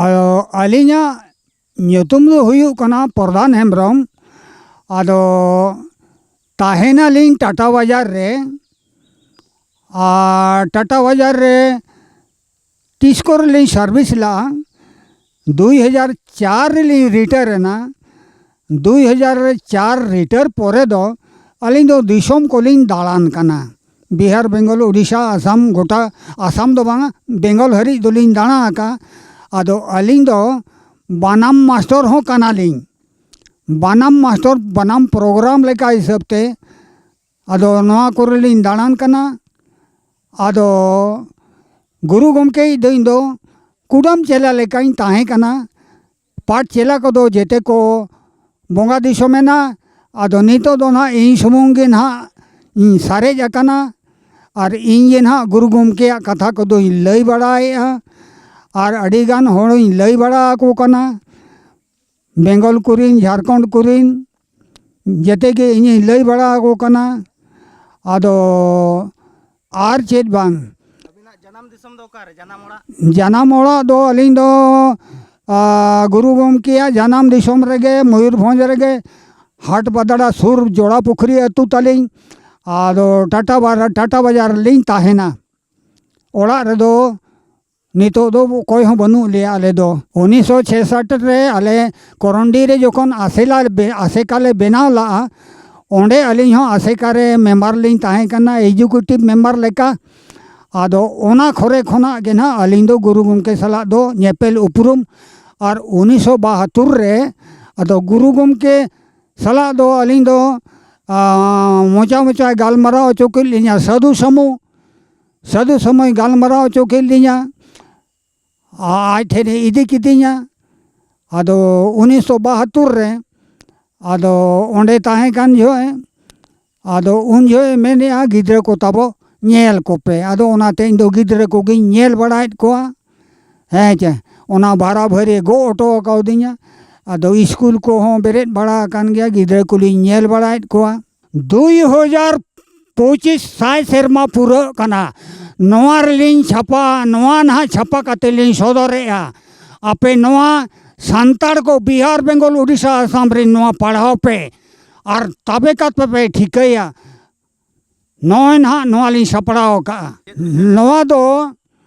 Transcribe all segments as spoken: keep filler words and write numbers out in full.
ᱟᱫᱚ ᱟᱹᱞᱤᱧᱟᱜ ᱧᱩᱛᱩᱢ ᱫᱚ ᱦᱩᱭᱩᱜ ᱠᱟᱱᱟ ᱯᱨᱚᱫᱷᱟᱱ ᱦᱮᱢᱵᱨᱚᱢ᱾ ᱟᱫᱚ ᱛᱟᱦᱮᱱᱟᱞᱤᱧ ᱴᱟᱴᱟ ᱵᱟᱡᱟᱨ ᱨᱮ᱾ ᱟᱨ ᱴᱟᱴᱟ ᱵᱟᱡᱟᱨ ᱨᱮ ᱛᱤᱥ ᱠᱚᱨᱮ ᱞᱤᱧ ᱥᱟᱨᱵᱷᱤᱥ ᱞᱟᱜᱼᱟ, ᱫᱩᱭ ᱦᱟᱡᱟᱨ ᱪᱟᱨ ᱨᱮᱞᱤᱧ ᱨᱤᱴᱟᱭᱟᱨ ᱮᱱᱟ᱾ ᱫᱩᱭ ᱦᱟᱡᱟᱨ ᱪᱟᱨ ᱨᱤᱴᱟᱭᱟᱨ ᱯᱚᱨᱮ ᱫᱚ ᱟᱹᱞᱤᱧ ᱫᱚ ᱫᱤᱥᱚᱢ ᱠᱚᱞᱤᱧ ᱫᱟᱬᱟᱱ ᱠᱟᱱᱟ᱾ ᱵᱤᱦᱟᱨ, ᱵᱮᱝᱜᱚᱞ, ᱩᱰᱤᱥᱟ, ᱟᱥᱟᱢ, ᱜᱚᱴᱟ ᱟᱥᱟᱢ ᱫᱚ ᱵᱟᱝᱟ, ᱵᱮᱝᱜᱚᱞ ᱦᱟᱹᱨᱤᱡ ᱫᱚᱞᱤᱧ ᱫᱟᱬᱟ ᱟᱠᱟᱫᱼᱟ᱾ ᱟᱫᱚ ᱟᱹᱞᱤᱧ ᱫᱚ ᱵᱟᱱᱟᱢ ᱢᱟᱥᱴᱚᱨ ᱦᱚᱸ ᱠᱟᱱᱟᱞᱤᱧ᱾ ᱵᱟᱱᱟᱢ ᱢᱟᱥᱴᱚᱨ, ᱵᱟᱱᱟᱢ ᱯᱨᱳᱜᱨᱟᱢ ᱞᱮᱠᱟ ᱦᱤᱥᱟᱹᱵ ᱛᱮ ᱟᱫᱚ ᱱᱚᱣᱟ ᱠᱚᱨᱮ ᱞᱤᱧ ᱫᱟᱬᱟᱱ ᱠᱟᱱᱟ᱾ ᱟᱫᱚ ᱜᱩᱨᱩ ᱜᱚᱢᱠᱮ ᱤᱡ ᱫᱚ ᱤᱧ ᱫᱚ ᱠᱩᱰᱟᱹᱢ ᱪᱮᱞᱟ ᱞᱮᱠᱟᱧ ᱛᱟᱦᱮᱸ ᱠᱟᱱᱟ᱾ ᱯᱟᱴ ᱪᱮᱞᱟ ᱠᱚᱫᱚ ᱡᱮᱛᱮ ᱠᱚ ᱵᱚᱸᱜᱟ ᱫᱤᱥᱚᱢ ᱮᱱᱟ᱾ ᱟᱫᱚ ᱱᱤᱛᱚᱜ ᱫᱚ ᱱᱟᱦᱟᱜ ᱤᱧ ᱥᱩᱢᱩᱝ ᱜᱮ ᱱᱟᱦᱟᱜ ᱤᱧ ᱥᱟᱨᱮᱡ ᱟᱠᱟᱱᱟ᱾ ᱟᱨ ᱤᱧ ᱜᱮ ᱱᱟᱦᱟᱜ ᱜᱩᱨᱩ ᱜᱚᱢᱠᱮᱭᱟᱜ ᱠᱟᱛᱷᱟ ᱠᱚᱫᱚᱧ ᱞᱟᱹᱭ ᱵᱟᱲᱟᱭᱮᱫᱼᱟ᱾ ᱟᱨ ᱟᱹᱰᱤᱜᱟᱱ ᱦᱚᱲᱤᱧ ᱞᱟᱹᱭ ᱵᱟᱲᱟ ᱟᱠᱚ ᱠᱟᱱᱟ᱾ ᱵᱮᱝᱜᱚᱞ ᱠᱚᱨᱮᱱ, ᱡᱷᱟᱲᱠᱷᱚᱸᱰ ᱠᱚᱨᱮᱱ, ᱡᱮᱛᱮ ᱜᱮ ᱤᱧᱤᱧ ᱞᱟᱹᱭ ᱵᱟᱲᱟ ᱟᱠᱚ ᱠᱟᱱᱟ᱾ ᱟᱫᱚ ᱟᱨ ᱪᱮᱫ ᱵᱟᱝ᱾ ᱟᱹᱵᱤᱱᱟᱜ ᱡᱟᱱᱟᱢ ᱫᱤᱥᱚᱢ ᱫᱚ ᱚᱠᱟᱨᱮ? ᱡᱟᱱᱟᱢ ᱚᱲᱟᱜ? ᱡᱟᱱᱟᱢ ᱚᱲᱟᱜ ᱫᱚ ᱟᱹᱞᱤᱧ ᱫᱚ, ᱟ, ᱜᱩᱨᱩ ᱜᱚᱢᱠᱮᱭᱟᱜ ᱡᱟᱱᱟᱢ ᱫᱤᱥᱚᱢ ᱨᱮᱜᱮ, ᱢᱚᱭᱩᱨᱵᱷᱚᱸᱡᱽ ᱨᱮᱜᱮ, ᱦᱟᱴ ᱵᱟᱫᱽᱲᱟ ᱥᱩᱨ ᱡᱚᱲᱟ ᱯᱩᱠᱷᱨᱤ ᱟᱹᱛᱩ ᱛᱟᱹᱞᱤᱧ᱾ ᱟᱫᱚ ᱴᱟᱴᱟ ᱵᱟᱨ-, ᱴᱟᱴᱟ ᱵᱟᱡᱟᱨ ᱨᱮᱞᱤᱧ ᱛᱟᱦᱮᱱᱟ᱾ ᱚᱲᱟᱜ ᱨᱮᱫᱚ ᱱᱤᱛᱚᱜ ᱫᱚ ᱚᱠᱚᱭ ᱦᱚᱸ ᱵᱟᱹᱱᱩᱜ ᱞᱮᱭᱟ ᱟᱞᱮ ᱫᱚ᱾ ᱩᱱᱤᱥᱥᱚ ᱪᱷᱮᱥᱟᱴ ᱨᱮ ᱟᱞᱮ ᱠᱚᱨᱚᱱᱰᱤ ᱨᱮ ᱡᱚᱠᱷᱚᱱ ᱟᱥᱮᱞᱟ ᱵᱮ-, ᱟᱥᱮᱠᱟ ᱞᱮ ᱵᱮᱱᱟᱣ ᱞᱟᱜᱼᱟ, ᱚᱸᱰᱮ ᱟᱹᱞᱤᱧ ᱦᱚᱸ ᱟᱥᱮᱠᱟ ᱨᱮ ᱢᱮᱢᱵᱟᱨ ᱞᱤᱧ ᱛᱟᱦᱮᱸ ᱠᱟᱱᱟ, ᱮᱠᱡᱤᱠᱤᱭᱩᱴᱤᱵᱷ ᱢᱮᱢᱵᱟᱨ ᱞᱮᱠᱟ᱾ ᱟᱫᱚ ᱚᱱᱟ ᱠᱚᱨᱮ ᱠᱷᱚᱱᱟᱜ ᱜᱮ ᱱᱟᱦᱟᱜ ᱟᱹᱞᱤᱧ ᱫᱚ ᱜᱩᱨᱩ ᱜᱚᱢᱠᱮ ᱥᱟᱞᱟᱜ ᱫᱚ ᱧᱮᱯᱮᱞ ᱩᱯᱨᱩᱢ᱾ ᱟᱨ ᱩᱱᱤᱥᱥᱚ ᱵᱟᱦᱟᱛᱛᱳᱨ ᱨᱮ ᱟᱫᱚ ᱜᱩᱨᱩ ᱜᱚᱢᱠᱮ ᱥᱟᱞᱟᱜ ᱫᱚ ᱟᱹᱞᱤᱧ ᱫᱚ, ᱟ, ᱢᱚᱪᱟ ᱢᱚᱪᱟᱭ ᱜᱟᱞᱢᱟᱨᱟᱣ ᱦᱚᱪᱚ ᱠᱮᱫ ᱞᱤᱧᱟ, ᱥᱟᱹᱫᱷᱩ ᱥᱟᱹᱢᱩ, ᱥᱟᱹᱫᱷᱩ ᱥᱟᱹᱢᱩᱭ ᱜᱟᱞᱢᱟᱨᱟᱣ ᱦᱚᱪᱚ ᱠᱮᱫ ᱞᱤᱧᱟ᱾ ᱟ-, ᱟᱡ ᱴᱷᱮᱱ ᱮ ᱤᱫᱤ ᱠᱤᱫᱤᱧᱟ᱾ ᱟᱫᱚ ᱩᱱᱤᱥᱥᱚ ᱵᱟᱦᱟᱛᱛᱳᱨ ᱨᱮ, ᱟᱫᱚ ᱚᱸᱰᱮ ᱛᱟᱦᱮᱸ ᱠᱟᱱ ᱡᱚᱦᱚᱜ, ᱟᱫᱚ ᱩᱱ ᱡᱚᱦᱚᱜ ᱮ ᱢᱮᱱᱮᱫᱼᱟ, "ᱜᱤᱫᱽᱨᱟᱹ ᱠᱚ ᱛᱟᱵᱚ ᱧᱮᱞ ᱠᱚᱯᱮ᱾" ᱟᱫᱚ ᱚᱱᱟᱛᱮ ᱤᱧ ᱫᱚ ᱜᱤᱫᱽᱨᱟᱹ ᱠᱚᱜᱮᱧ ᱧᱮᱞ ᱵᱟᱲᱟᱭᱮᱫ ᱠᱚᱣᱟ᱾ ᱦᱮᱸ ᱪᱮ, ᱚᱱᱟ ᱵᱷᱟᱨᱟ ᱵᱷᱟᱹᱨᱤ ᱜᱚᱜ ᱦᱚᱴᱚ ᱠᱟᱣᱫᱤᱧᱟ᱾ ᱟᱫᱚ ᱤᱥᱠᱩᱞ ᱠᱚᱦᱚᱸ ᱵᱮᱨᱮᱫ ᱵᱟᱲᱟ ᱟᱠᱟᱱ ᱜᱮᱭᱟ, ᱜᱤᱫᱽᱨᱟᱹ ᱠᱚᱞᱤᱧ ᱧᱮᱞ ᱵᱟᱲᱟᱭᱮᱫ ᱠᱚᱣᱟ᱾ ᱫᱩᱭ ᱦᱟᱡᱟᱨ ᱯᱚᱸᱪᱤᱥ ᱥᱟᱭ ᱥᱮᱨᱢᱟ ᱯᱩᱨᱟᱹᱜ ᱠᱟᱱᱟ᱾ ᱱᱚᱣᱟ ᱨᱮᱞᱤᱧ ᱪᱷᱟᱯᱟ, ᱱᱚᱣᱟ ᱱᱟᱦᱟᱜ ᱪᱷᱟᱯᱟ ᱠᱟᱛᱮ ᱞᱤᱧ ᱥᱚᱫᱚᱨᱮᱜᱼᱟ᱾ ᱟᱯᱮ ᱱᱚᱣᱟ ᱥᱟᱱᱛᱟᱲ ᱠᱚ ᱵᱤᱦᱟᱨ, ᱵᱮᱝᱜᱚᱞ, ᱩᱰᱤᱥᱟ, ᱟᱥᱟᱢ ᱨᱮᱱ ᱱᱚᱣᱟ ᱯᱟᱲᱦᱟᱣ ᱯᱮ, ᱟᱨ ᱛᱚᱵᱮ ᱠᱟᱛᱮ ᱯᱮ ᱴᱷᱤᱠᱟᱹᱭᱟ᱾ ᱱᱚᱜᱼᱚᱭ ᱱᱟᱦᱟᱜ ᱱᱚᱣᱟ ᱞᱤᱧ ᱥᱟᱯᱲᱟᱣ ᱟᱠᱟᱫᱼᱟ᱾ ᱱᱚᱣᱟ ᱫᱚ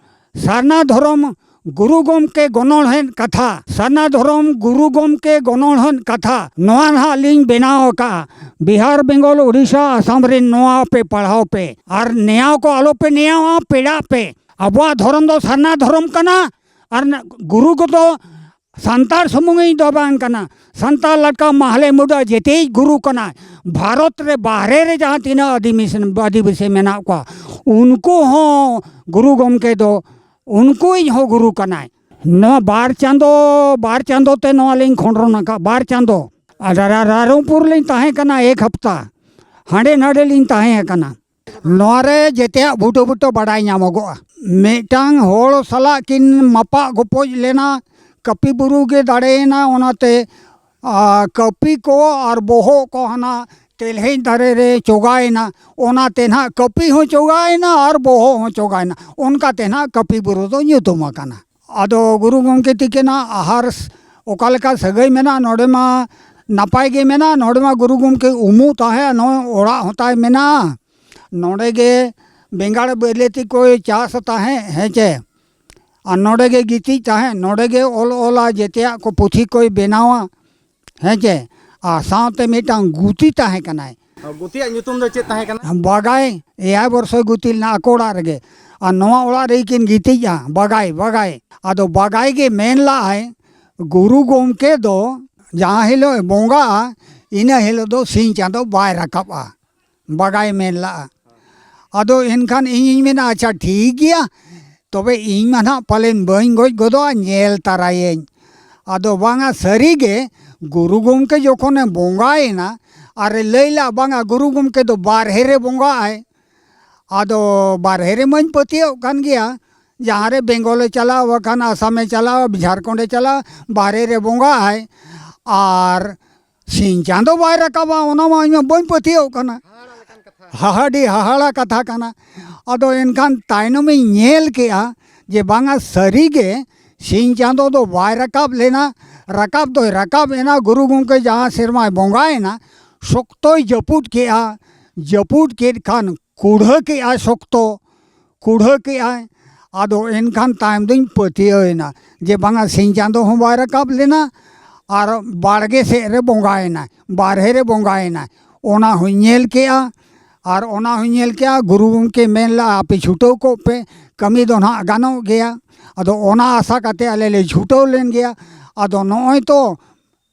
ᱥᱟᱨᱱᱟ ᱫᱷᱚᱨᱚᱢ ᱜᱩᱨᱩ ᱜᱚᱢᱠᱮ ᱜᱚᱱᱚᱲᱦᱮᱫ ᱠᱟᱛᱷᱟ, ᱥᱟᱨᱱᱟ ᱫᱷᱚᱨᱚᱢ ᱜᱩᱨᱩ ᱜᱚᱢᱠᱮ ᱜᱚᱱᱚᱲᱦᱮᱫ ᱠᱟᱛᱷᱟ, ᱱᱚᱣᱟ ᱱᱟᱦᱟᱜ ᱞᱤᱧ ᱵᱮᱱᱟᱣ ᱟᱠᱟᱫᱼᱟ᱾ ᱵᱤᱦᱟᱨ, ᱵᱮᱝᱜᱚᱞ, ᱩᱰᱤᱥᱟ, ᱟᱥᱟᱢ ᱨᱮᱱ ᱱᱚᱣᱟ ᱯᱮ ᱯᱟᱲᱦᱟᱣ ᱯᱮ, ᱟᱨ ᱱᱮᱭᱟᱣ ᱠᱚ ᱟᱞᱚ ᱯᱮ ᱱᱮᱭᱟᱣᱟ, ᱯᱮᱲᱟᱜ ᱯᱮ᱾ ᱟᱵᱚᱣᱟᱜ ᱫᱷᱚᱨᱚᱢ ᱫᱚ ᱥᱟᱨᱱᱟ ᱫᱷᱚᱨᱚᱢ ᱠᱟᱱᱟ, ᱟᱨ ᱱᱟ-, ᱜᱩᱨᱩ ᱠᱚᱫᱚ ᱥᱟᱱᱛᱟᱲ ᱥᱩᱢᱩᱝ ᱤᱡ ᱫᱚ ᱵᱟᱝ ᱠᱟᱱᱟ, ᱥᱟᱱᱛᱟᱲ ᱞᱮᱠᱟ ᱢᱟᱦᱞᱮ ᱢᱩᱰᱟᱹ ᱡᱮᱛᱮᱭᱤᱡ ᱜᱩᱨᱩ ᱠᱟᱱᱟᱭ᱾ ᱵᱷᱟᱨᱚᱛ ᱨᱮ ᱵᱟᱦᱨᱮ ᱨᱮ ᱡᱟᱦᱟᱸ ᱛᱤᱱᱟᱹᱜ ᱟᱹᱫᱤᱢᱤᱥ-, ᱟᱹᱫᱤᱵᱟᱹᱥᱤ ᱢᱮᱱᱟᱜ ᱠᱚᱣᱟ, ᱩᱱᱠᱩ ᱦᱚᱸ ᱜᱩᱨᱩ ᱜᱚᱢᱠᱮ ᱫᱚ ᱩᱱᱠᱩᱭᱤᱡ ᱦᱚᱸ ᱜᱩᱨᱩ ᱠᱟᱱᱟᱭ᱾ ᱱᱚᱣᱟ ᱵᱟᱨ ᱪᱟᱸᱫᱚ, ᱵᱟᱨ ᱪᱟᱸᱫᱚ ᱛᱮ ᱱᱚᱣᱟ ᱞᱤᱧ ᱠᱷᱚᱸᱰᱨᱚᱱ ᱟᱠᱟᱫ, ᱵᱟᱨ ᱪᱟᱸᱫᱚ᱾ ᱟᱨ ᱨᱟ-, ᱨᱟ-, ᱨᱟᱭᱨᱚᱝᱯᱩᱨ ᱞᱤᱧ ᱛᱟᱦᱮᱸ ᱠᱟᱱᱟ ᱮᱠ ᱦᱟᱯᱛᱟ, ᱦᱟᱸᱰᱮ ᱱᱟᱰᱮ ᱞᱤᱧ ᱛᱟᱦᱮᱸ ᱠᱟᱱᱟ᱾ ᱱᱚᱣᱟ ᱨᱮ ᱡᱮᱛᱮᱭᱟᱜ ᱵᱩᱴᱟᱹ ᱵᱩᱴᱟᱹ ᱵᱟᱰᱟᱭ ᱧᱟᱢᱚᱜᱚᱜᱼᱟ᱾ ᱢᱤᱫᱴᱟᱝ ᱦᱚᱲ ᱥᱟᱞᱟᱜ ᱠᱤᱱ ᱢᱟᱯᱟᱜ ᱜᱚᱯᱚᱡ ᱞᱮᱱᱟ, ᱠᱟᱹᱯᱤ ᱵᱩᱨᱩ ᱜᱮ ᱫᱟᱲᱮᱭᱮᱱᱟ, ᱚᱱᱟᱛᱮ, ᱟ, ᱠᱟᱹᱯᱤ ᱠᱚ ᱟᱨ ᱵᱚᱦᱚᱜ ᱠᱚ ᱦᱟᱱᱟ ᱛᱮᱞᱦᱮᱡ ᱫᱟᱨᱮ ᱨᱮ ᱪᱚᱜᱟᱭᱮᱱᱟ, ᱚᱱᱟᱛᱮ ᱱᱟᱦᱟᱜ ᱠᱟᱹᱯᱤ ᱦᱚᱸ ᱪᱚᱜᱟᱭᱮᱱᱟ ᱟᱨ ᱵᱚᱦᱚᱜ ᱦᱚᱸ ᱪᱚᱜᱟᱭᱮᱱᱟ, ᱚᱱᱠᱟᱛᱮ ᱱᱟᱦᱟᱜ ᱠᱟᱹᱯᱤ ᱵᱩᱨᱩ ᱫᱚ ᱧᱩᱛᱩᱢ ᱟᱠᱟᱱᱟ᱾ ᱟᱫᱚ ᱜᱩᱨᱩ ᱜᱚᱢᱠᱮ ᱛᱤᱠᱤᱱᱟᱜ ᱟᱦᱟᱨ ᱚᱠᱟ ᱞᱮᱠᱟ ᱥᱟᱹᱜᱟᱹᱭ ᱢᱮᱱᱟᱜᱼᱟ, ᱱᱚᱰᱮ ᱢᱟ ᱱᱟᱯᱟᱭ ᱜᱮ ᱢᱮᱱᱟᱜᱼᱟ, ᱱᱚᱰᱮ ᱢᱟ ᱜᱩᱨᱩ ᱜᱚᱢᱠᱮ ᱩᱢᱩᱜ ᱛᱟᱦᱮᱸᱫ, ᱱᱚᱜᱼᱚᱭ ᱚᱲᱟᱜ ᱦᱚᱸ ᱛᱟᱭ ᱢᱮᱱᱟᱜᱼᱟ, ᱱᱚᱰᱮ ᱜᱮ ᱵᱮᱸᱜᱟᱲ ᱵᱤᱞᱟᱹᱛᱤ ᱠᱚᱭ ᱪᱟᱥ ᱛᱟᱦᱮᱸᱫ, ᱦᱮᱸ ᱪᱮ, ᱟᱨ ᱱᱚᱰᱮ ᱜᱮ ᱜᱤᱛᱤᱡ ᱛᱟᱦᱮᱸᱫ, ᱱᱚᱰᱮ ᱜᱮ ᱚᱞ ᱚᱞᱟ, ᱡᱮᱛᱮᱭᱟᱜ ᱠᱚ ᱯᱩᱛᱷᱤ ᱠᱚᱭ ᱵᱮᱱᱟᱣᱟ, ᱦᱮᱸ ᱪᱮ, ᱟᱨ ᱥᱟᱶᱛᱮ ᱢᱤᱫᱴᱟᱝ ᱜᱩᱛᱤ ᱛᱟᱦᱮᱸ ᱠᱟᱱᱟᱭ᱾ ᱜᱩᱛᱤᱭᱟᱜ ᱧᱩᱛᱩᱢ ᱫᱚ ᱪᱮᱫ ᱛᱟᱦᱮᱸ ᱠᱟᱱᱟ? ᱵᱟᱜᱟᱭ, ᱮᱭᱟᱭ ᱵᱚᱨᱥᱚᱭ ᱜᱩᱛᱤ ᱞᱮᱱᱟ ᱟᱠᱚ ᱚᱲᱟᱜ ᱨᱮᱜᱮ, ᱟᱨ ᱱᱚᱣᱟ ᱚᱲᱟᱜ ᱨᱮᱜᱮ ᱠᱤᱱ ᱜᱤᱛᱤᱡᱼᱟ, ᱵᱟᱜᱟᱭ, ᱵᱟᱜᱟᱭ᱾ ᱟᱫᱚ ᱵᱟᱜᱟᱭ ᱜᱮ ᱢᱮᱱ ᱞᱟᱜᱼᱟᱭ, ᱜᱩᱨᱩ ᱜᱚᱢᱠᱮ ᱫᱚ ᱡᱟᱦᱟᱸ ᱦᱤᱞᱳᱜ ᱮ ᱵᱚᱸᱜᱟᱜᱼᱟ, ᱤᱱᱟᱹ ᱦᱤᱞᱳᱜ ᱫᱚ ᱥᱤᱧ ᱪᱟᱸᱫᱚ ᱵᱟᱭ ᱨᱟᱠᱟᱵᱼᱟ, ᱵᱟᱜᱟᱭ ᱢᱮᱱ ᱞᱟᱜᱼᱟ᱾ ᱟᱫᱚ ᱮᱱᱠᱷᱟᱱ ᱤᱧᱤᱧ ᱢᱮᱱᱟ, "ᱟᱪᱪᱷᱟ, ᱴᱷᱤᱠ ᱜᱮᱭᱟ, ᱛᱚᱵᱮ ᱤᱧ ᱢᱟ ᱱᱟᱦᱟᱜ ᱯᱟᱞᱮᱱ ᱵᱟᱹᱧ ᱜᱚᱡ ᱜᱚᱫᱚᱜᱼᱟ, ᱧᱮᱞ ᱛᱟᱨᱟᱭᱟᱹᱧ᱾" ᱟᱫᱚ ᱵᱟᱝᱟ, ᱥᱟᱹᱨᱤᱜᱮ ᱜᱩᱨᱩ ᱜᱚᱢᱠᱮ ᱡᱚᱠᱷᱚᱱᱮ ᱵᱚᱸᱜᱟᱭᱮᱱᱟ ᱟᱨ ᱮ ᱞᱟᱹᱭ ᱞᱟᱜᱼᱟ, "ᱵᱟᱝᱟ, ᱜᱩᱨᱩ ᱜᱚᱢᱠᱮ ᱫᱚ ᱵᱟᱨᱦᱮ ᱨᱮ ᱵᱚᱸᱜᱟᱜᱼᱟᱭ᱾" ᱟᱫᱚ ᱵᱟᱨᱦᱮ ᱨᱮᱢᱟᱧ ᱯᱟᱹᱛᱭᱟᱹᱣ ᱠᱟᱱ ᱜᱮᱭᱟ, ᱡᱟᱦᱟᱸ ᱨᱮ ᱵᱮᱝᱜᱚᱞᱮ ᱪᱟᱞᱟᱜ, ᱵᱟᱠᱷᱟᱱ ᱟᱥᱟᱢᱮ ᱪᱟᱞᱟᱜ, ᱡᱷᱟᱲᱠᱷᱚᱸᱰᱮ ᱪᱟᱞᱟᱜ, ᱵᱟᱨᱦᱮ ᱨᱮ ᱵᱚᱸᱜᱟᱜᱼᱟᱭ, ᱟᱨ ᱥᱤᱧ ᱪᱟᱸᱫᱚ ᱵᱟᱭ ᱨᱟᱠᱟᱵᱟ, ᱚᱱᱟ ᱢᱟ ᱤᱧ ᱢᱟ ᱵᱟᱹᱧ ᱯᱟᱹᱛᱭᱟᱹᱣ ᱠᱟᱱᱟ᱾ ᱦᱟᱦᱟᱲᱟ ᱠᱟᱛᱷᱟ ᱠᱟᱱᱟ᱾ ᱟᱫᱚ ᱮᱱᱠᱷᱟᱱ ᱛᱟᱭᱱᱚᱢᱤᱧ ᱧᱮᱞ ᱠᱮᱜᱼᱟ ᱡᱮ ᱵᱟᱝᱟ, ᱥᱟᱹᱨᱤᱜᱮ ᱥᱤᱧ ᱪᱟᱸᱫᱚ ᱫᱚ ᱵᱟᱭ ᱨᱟᱠᱟᱵ ᱞᱮᱱᱟ᱾ ᱨᱟᱠᱟᱵ ᱫᱚᱭ ᱨᱟᱠᱟᱵ ᱮᱱᱟ, ᱜᱩᱨᱩ ᱜᱚᱢᱠᱮ ᱡᱟᱦᱟᱸ ᱥᱮᱨᱢᱟᱭ ᱵᱚᱸᱜᱟᱭᱮᱱᱟ, ᱥᱚᱠᱛᱚᱭ ᱡᱟᱹᱯᱩᱫ ᱠᱮᱜᱼᱟ᱾ ᱡᱟᱹᱯᱩᱫ ᱠᱮᱫ ᱠᱷᱟᱱ ᱠᱩᱲᱦᱟᱹ ᱠᱮᱜᱼᱟᱭ ᱥᱚᱠᱛᱚ, ᱠᱩᱲᱦᱟᱹ ᱠᱮᱜᱼᱟᱭ᱾ ᱟᱫᱚ ᱮᱱᱠᱷᱟᱱ ᱛᱟᱭᱚᱢ ᱫᱚᱧ ᱯᱟᱹᱛᱭᱟᱹᱣ ᱮᱱᱟ ᱡᱮ ᱵᱟᱝᱟ, ᱥᱤᱧ ᱪᱟᱸᱫᱚ ᱦᱚᱸ ᱵᱟᱭ ᱨᱟᱠᱟᱵ ᱞᱮᱱᱟ ᱟᱨ ᱵᱟᱲᱜᱮ ᱥᱮᱫ ᱨᱮ ᱵᱚᱸᱜᱟᱭᱮᱱᱟᱭ, ᱵᱟᱨᱦᱮ ᱨᱮ ᱵᱚᱸᱜᱟᱭᱮᱱᱟᱭ᱾ ᱚᱱᱟ ᱦᱚᱸᱧ ᱧᱮᱞ ᱠᱮᱜᱼᱟ᱾ ᱟᱨ ᱚᱱᱟ ᱦᱚᱸᱧ ᱧᱮᱞ ᱠᱮᱜᱼᱟ, ᱜᱩᱨᱩ ᱜᱚᱢᱠᱮ ᱢᱮᱱ ᱞᱮᱜᱼᱟ, "ᱟᱯᱮ ᱪᱷᱩᱴᱟᱹᱣ ᱠᱚᱜ ᱯᱮ, ᱠᱟᱹᱢᱤ ᱫᱚ ᱱᱟᱦᱟᱜ ᱜᱟᱱᱚᱜ ᱜᱮᱭᱟ᱾" ᱟᱫᱚ ᱚᱱᱟ ᱟᱥᱟ ᱠᱟᱛᱮ ᱟᱞᱮ ᱞᱮ ᱪᱷᱩᱴᱟᱹᱣ ᱞᱮᱱ ᱜᱮᱭᱟ᱾ ᱟᱫᱚ ᱱᱚᱜᱼᱚᱭ ᱛᱚ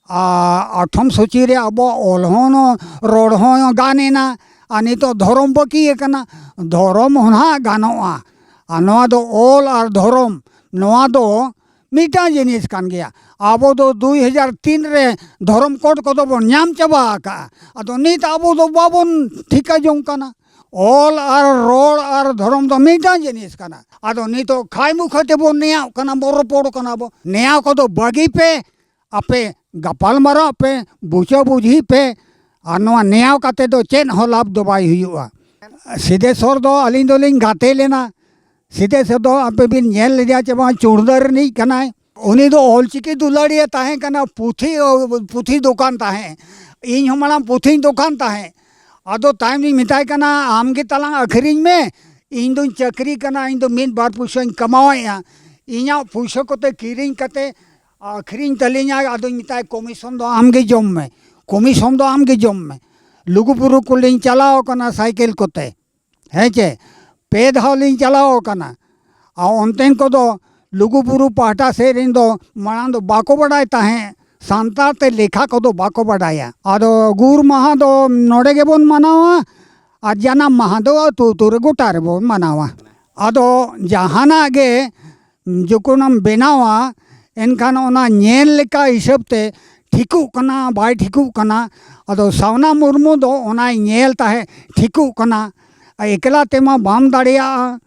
ᱟᱨ ᱟᱴᱷᱚᱢ ᱥᱩᱪᱤ ᱨᱮ ᱟᱵᱚᱣᱟᱜ ᱚᱞ ᱦᱚᱸ, ᱨᱚᱲ ᱦᱚᱸ ᱜᱟᱱ ᱮᱱᱟ᱾ ᱟᱨ ᱱᱤᱛᱚᱜ ᱫᱷᱚᱨᱚᱢ ᱵᱟᱹᱠᱤ ᱟᱠᱟᱱᱟ, ᱫᱷᱚᱨᱚᱢ ᱦᱚᱸ ᱱᱟᱦᱟᱜ ᱜᱟᱱᱚᱜᱼᱟ᱾ ᱟᱨ ᱱᱚᱣᱟ ᱫᱚ ᱚᱞ ᱟᱨ ᱫᱷᱚᱨᱚᱢ, ᱱᱚᱣᱟ ᱫᱚ ᱢᱤᱫᱴᱟᱝ ᱡᱤᱱᱤᱥ ᱠᱟᱱ ᱜᱮᱭᱟ᱾ ᱟᱵᱚ ᱫᱚ ᱫᱩᱭ ᱦᱟᱡᱟᱨ ᱛᱤᱱ ᱨᱮ ᱫᱷᱚᱨᱚᱢ ᱠᱳᱰ ᱠᱚᱫᱚ ᱵᱚᱱ ᱧᱟᱢ ᱪᱟᱵᱟ ᱟᱠᱟᱜᱼᱟ᱾ ᱟᱫᱚ ᱱᱤᱛ ᱟᱵᱚ ᱫᱚ ᱵᱟᱵᱚᱱ ᱴᱷᱤᱠᱟ ᱡᱚᱝ ᱠᱟᱱᱟ᱾ ᱚᱞ ᱟᱨ ᱨᱚᱲ ᱟᱨ ᱫᱷᱚᱨᱚᱢ ᱫᱚ ᱢᱤᱫᱴᱟᱝ ᱡᱤᱱᱤᱥ ᱠᱟᱱᱟ᱾ ᱟᱫᱚ ᱱᱤᱛᱚᱜ ᱠᱷᱟᱭ ᱢᱩᱠᱷᱟᱹ ᱛᱮᱵᱚᱱ ᱱᱮᱭᱟᱣ ᱠᱟᱱᱟ, ᱵᱚᱱ ᱨᱚᱯᱚᱲ ᱠᱟᱱᱟ ᱵᱚ᱾ ᱱᱮᱭᱟᱣ ᱠᱚᱫᱚ ᱵᱟᱹᱜᱤ ᱯᱮ, ᱟᱯᱮ ᱜᱟᱯᱟᱞ ᱢᱟᱨᱟᱣ ᱯᱮ, ᱵᱩᱡᱷᱟᱹ ᱵᱩᱡᱷᱤ ᱯᱮ᱾ ᱟᱨ ᱱᱚᱣᱟ ᱱᱮᱭᱟᱣ ᱠᱟᱛᱮ ᱫᱚ ᱪᱮᱫ ᱦᱚᱸ ᱞᱟᱵᱷ ᱫᱚ ᱵᱟᱭ ᱦᱩᱭᱩᱜᱼᱟ᱾ ᱥᱤᱫᱷᱮᱥᱚᱨ ᱫᱚ ᱟᱹᱞᱤᱧ ᱫᱚᱞᱤᱧ ᱜᱟᱛᱮ ᱞᱮᱱᱟ᱾ ᱥᱤᱫᱷᱮᱥᱚᱨ ᱫᱚ ᱟᱯᱮ ᱵᱤᱱ ᱧᱮᱞ ᱞᱮᱫᱮᱭᱟ ᱪᱮ ᱵᱟᱝ, ᱪᱩᱲᱫᱟᱹᱨ ᱨᱤᱱᱤᱡ ᱠᱟᱱᱟᱭ᱾ ᱩᱱᱤ ᱫᱚ ᱚᱞᱪᱤᱠᱤ ᱫᱩᱞᱟᱹᱲᱤᱭᱟᱹ ᱛᱟᱦᱮᱸ ᱠᱟᱱᱟ, ᱯᱩᱛᱷᱤ, ᱯᱩᱛᱷᱤ ᱫᱚᱠᱟᱱ ᱛᱟᱦᱮᱸᱫ᱾ ᱤᱧ ᱦᱚᱸ ᱢᱟᱲᱟᱝ ᱯᱩᱛᱷᱤᱧ ᱫᱚᱠᱟᱱ ᱛᱟᱦᱮᱸᱫ᱾ ᱟᱫᱚ ᱛᱟᱭᱚᱢ ᱤᱧ ᱢᱮᱛᱟᱭ ᱠᱟᱱᱟ, "ᱟᱢ ᱜᱮ ᱛᱟᱞᱟᱝ ᱟᱹᱠᱷᱨᱤᱧ ᱢᱮ, ᱤᱧ ᱫᱚᱧ ᱪᱟᱹᱠᱨᱤ ᱠᱟᱱᱟ, ᱤᱧ ᱫᱚ ᱢᱤᱫ ᱵᱟᱨ ᱯᱩᱭᱥᱟᱹᱧ ᱠᱟᱢᱟᱣᱮᱫᱼᱟ, ᱤᱧᱟᱹᱜ ᱯᱩᱭᱥᱟᱹ ᱠᱚᱛᱮ ᱠᱤᱨᱤᱧ ᱠᱟᱛᱮ ᱟᱹᱠᱷᱨᱤᱧ ᱛᱟᱹᱞᱤᱧᱟ᱾" ᱟᱫᱚᱧ ᱢᱮᱛᱟᱭ, "ᱠᱚᱢᱤᱥᱚᱱ ᱫᱚ ᱟᱢ ᱜᱮ ᱡᱚᱢ ᱢᱮ, ᱠᱚᱢᱤᱥᱚᱱ ᱫᱚ ᱟᱢ ᱜᱮ ᱡᱚᱢ ᱢᱮ᱾" ᱞᱩᱜᱩᱵᱩᱨᱩ ᱠᱚᱞᱤᱧ ᱪᱟᱞᱟᱣ ᱠᱟᱱᱟ ᱥᱟᱭᱠᱮᱞ ᱠᱚᱛᱮ, ᱦᱮᱸ ᱪᱮ? ᱯᱮ ᱫᱷᱟᱣ ᱞᱤᱧ ᱪᱟᱞᱟᱣ ᱠᱟᱱᱟ᱾ ᱟᱨ ᱚᱱᱛᱮᱱ ᱠᱚᱫᱚ ᱞᱩᱜᱩᱵᱩᱨᱩ ᱯᱟᱦᱴᱟ ᱥᱮᱫ ᱨᱮᱱ ᱫᱚ ᱢᱟᱲᱟᱝ ᱫᱚ ᱵᱟᱠᱚ ᱵᱟᱰᱟᱭ ᱛᱟᱦᱮᱸᱫ, ᱥᱟᱱᱛᱟᱲ ᱛᱮ ᱞᱮᱠᱷᱟ ᱠᱚᱫᱚ ᱵᱟᱠᱚ ᱵᱟᱰᱟᱭᱟ᱾ ᱟᱫᱚ ᱜᱩᱨ ᱢᱟᱦᱟ ᱫᱚ ᱱᱚᱰᱮ ᱜᱮᱵᱚᱱ ᱢᱟᱱᱟᱣᱟ, ᱟᱨ ᱡᱟᱱᱟᱢ ᱢᱟᱦᱟ ᱫᱚ ᱟᱹᱛᱩ ᱟᱹᱛᱩ ᱨᱮ ᱜᱚᱴᱟ ᱨᱮᱵᱚᱱ ᱢᱟᱱᱟᱣᱟ᱾ ᱟᱫᱚ ᱡᱟᱦᱟᱱᱟᱜ ᱜᱮ ᱡᱚᱠᱷᱚᱱᱮᱢ ᱵᱮᱱᱟᱣᱟ, ᱮᱱᱠᱷᱟᱱ ᱚᱱᱟ ᱧᱮᱞ ᱞᱮᱠᱟ ᱦᱤᱥᱟᱹᱵ ᱛᱮ ᱴᱷᱤᱠᱚᱜ ᱠᱟᱱᱟ, ᱵᱟᱭ ᱴᱷᱤᱠᱚᱜ ᱠᱟᱱᱟ᱾ ᱟᱫᱚ ᱥᱟᱣᱱᱟ ᱢᱩᱨᱢᱩ ᱫᱚ ᱚᱱᱟᱭ ᱧᱮᱞ ᱛᱟᱦᱮᱸᱫ, ᱴᱷᱤᱠᱚᱜ ᱠᱟᱱᱟ᱾ ᱮᱠᱞᱟ ᱛᱮᱢᱟ ᱵᱟᱢ ᱫᱟᱲᱮᱭᱟᱜᱼᱟ,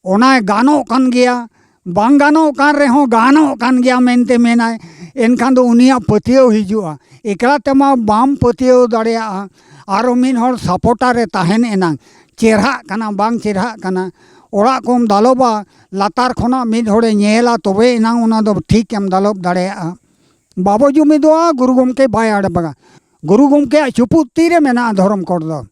ᱚᱱᱟ ᱜᱟᱱᱚᱜ ᱠᱟᱱ ᱜᱮᱭᱟ, ᱵᱟᱝ ᱜᱟᱱᱚᱜ ᱠᱟᱱ ᱨᱮᱦᱚᱸ ᱜᱟᱱᱚᱜ ᱠᱟᱱ ᱜᱮᱭᱟ ᱢᱮᱱᱛᱮ ᱢᱮᱱᱟᱭ, ᱮᱱᱠᱷᱟᱱ ᱫᱚ ᱩᱱᱤᱭᱟᱜ ᱯᱟᱹᱛᱭᱟᱹᱣ ᱦᱤᱡᱩᱜᱼᱟ᱾ ᱮᱠᱞᱟ ᱛᱮᱢᱟ ᱵᱟᱢ ᱯᱟᱹᱛᱭᱟᱹᱣ ᱫᱟᱲᱮᱭᱟᱜᱼᱟ, ᱟᱨᱚ ᱢᱤᱫ ᱦᱚᱲ ᱥᱟᱯᱳᱴᱟᱨ ᱮ ᱛᱟᱦᱮᱱ ᱮᱱᱟᱝ, ᱪᱮᱨᱦᱟᱜ ᱠᱟᱱᱟ ᱵᱟᱝ ᱪᱮᱨᱦᱟᱜ ᱠᱟᱱᱟ, ᱚᱲᱟᱜ ᱠᱚᱢ ᱫᱟᱞᱚᱵᱟ, ᱞᱟᱛᱟᱨ ᱠᱷᱚᱱᱟᱜ ᱢᱤᱫ ᱦᱚᱲᱮ ᱧᱮᱞᱟ, ᱛᱚᱵᱮ ᱮᱱᱟᱝ ᱚᱱᱟ ᱫᱚ ᱴᱷᱤᱠ ᱮᱢ ᱫᱟᱞᱚᱵ ᱫᱟᱲᱮᱭᱟᱜᱼᱟ᱾ ᱵᱟᱵᱚ ᱡᱩᱢᱤᱫᱚᱜᱼᱟ, ᱜᱩᱨᱩ ᱜᱚᱢᱠᱮ ᱵᱟᱭ ᱟᱲᱵᱟᱜᱟ᱾ ᱜᱩᱨᱩ ᱜᱚᱢᱠᱮᱭᱟᱜ ᱪᱩᱯᱩᱫ ᱛᱤᱨᱮ ᱢᱮᱱᱟᱜᱼᱟ ᱫᱷᱚᱨᱚᱢ ᱠᱳᱰ ᱫᱚ᱾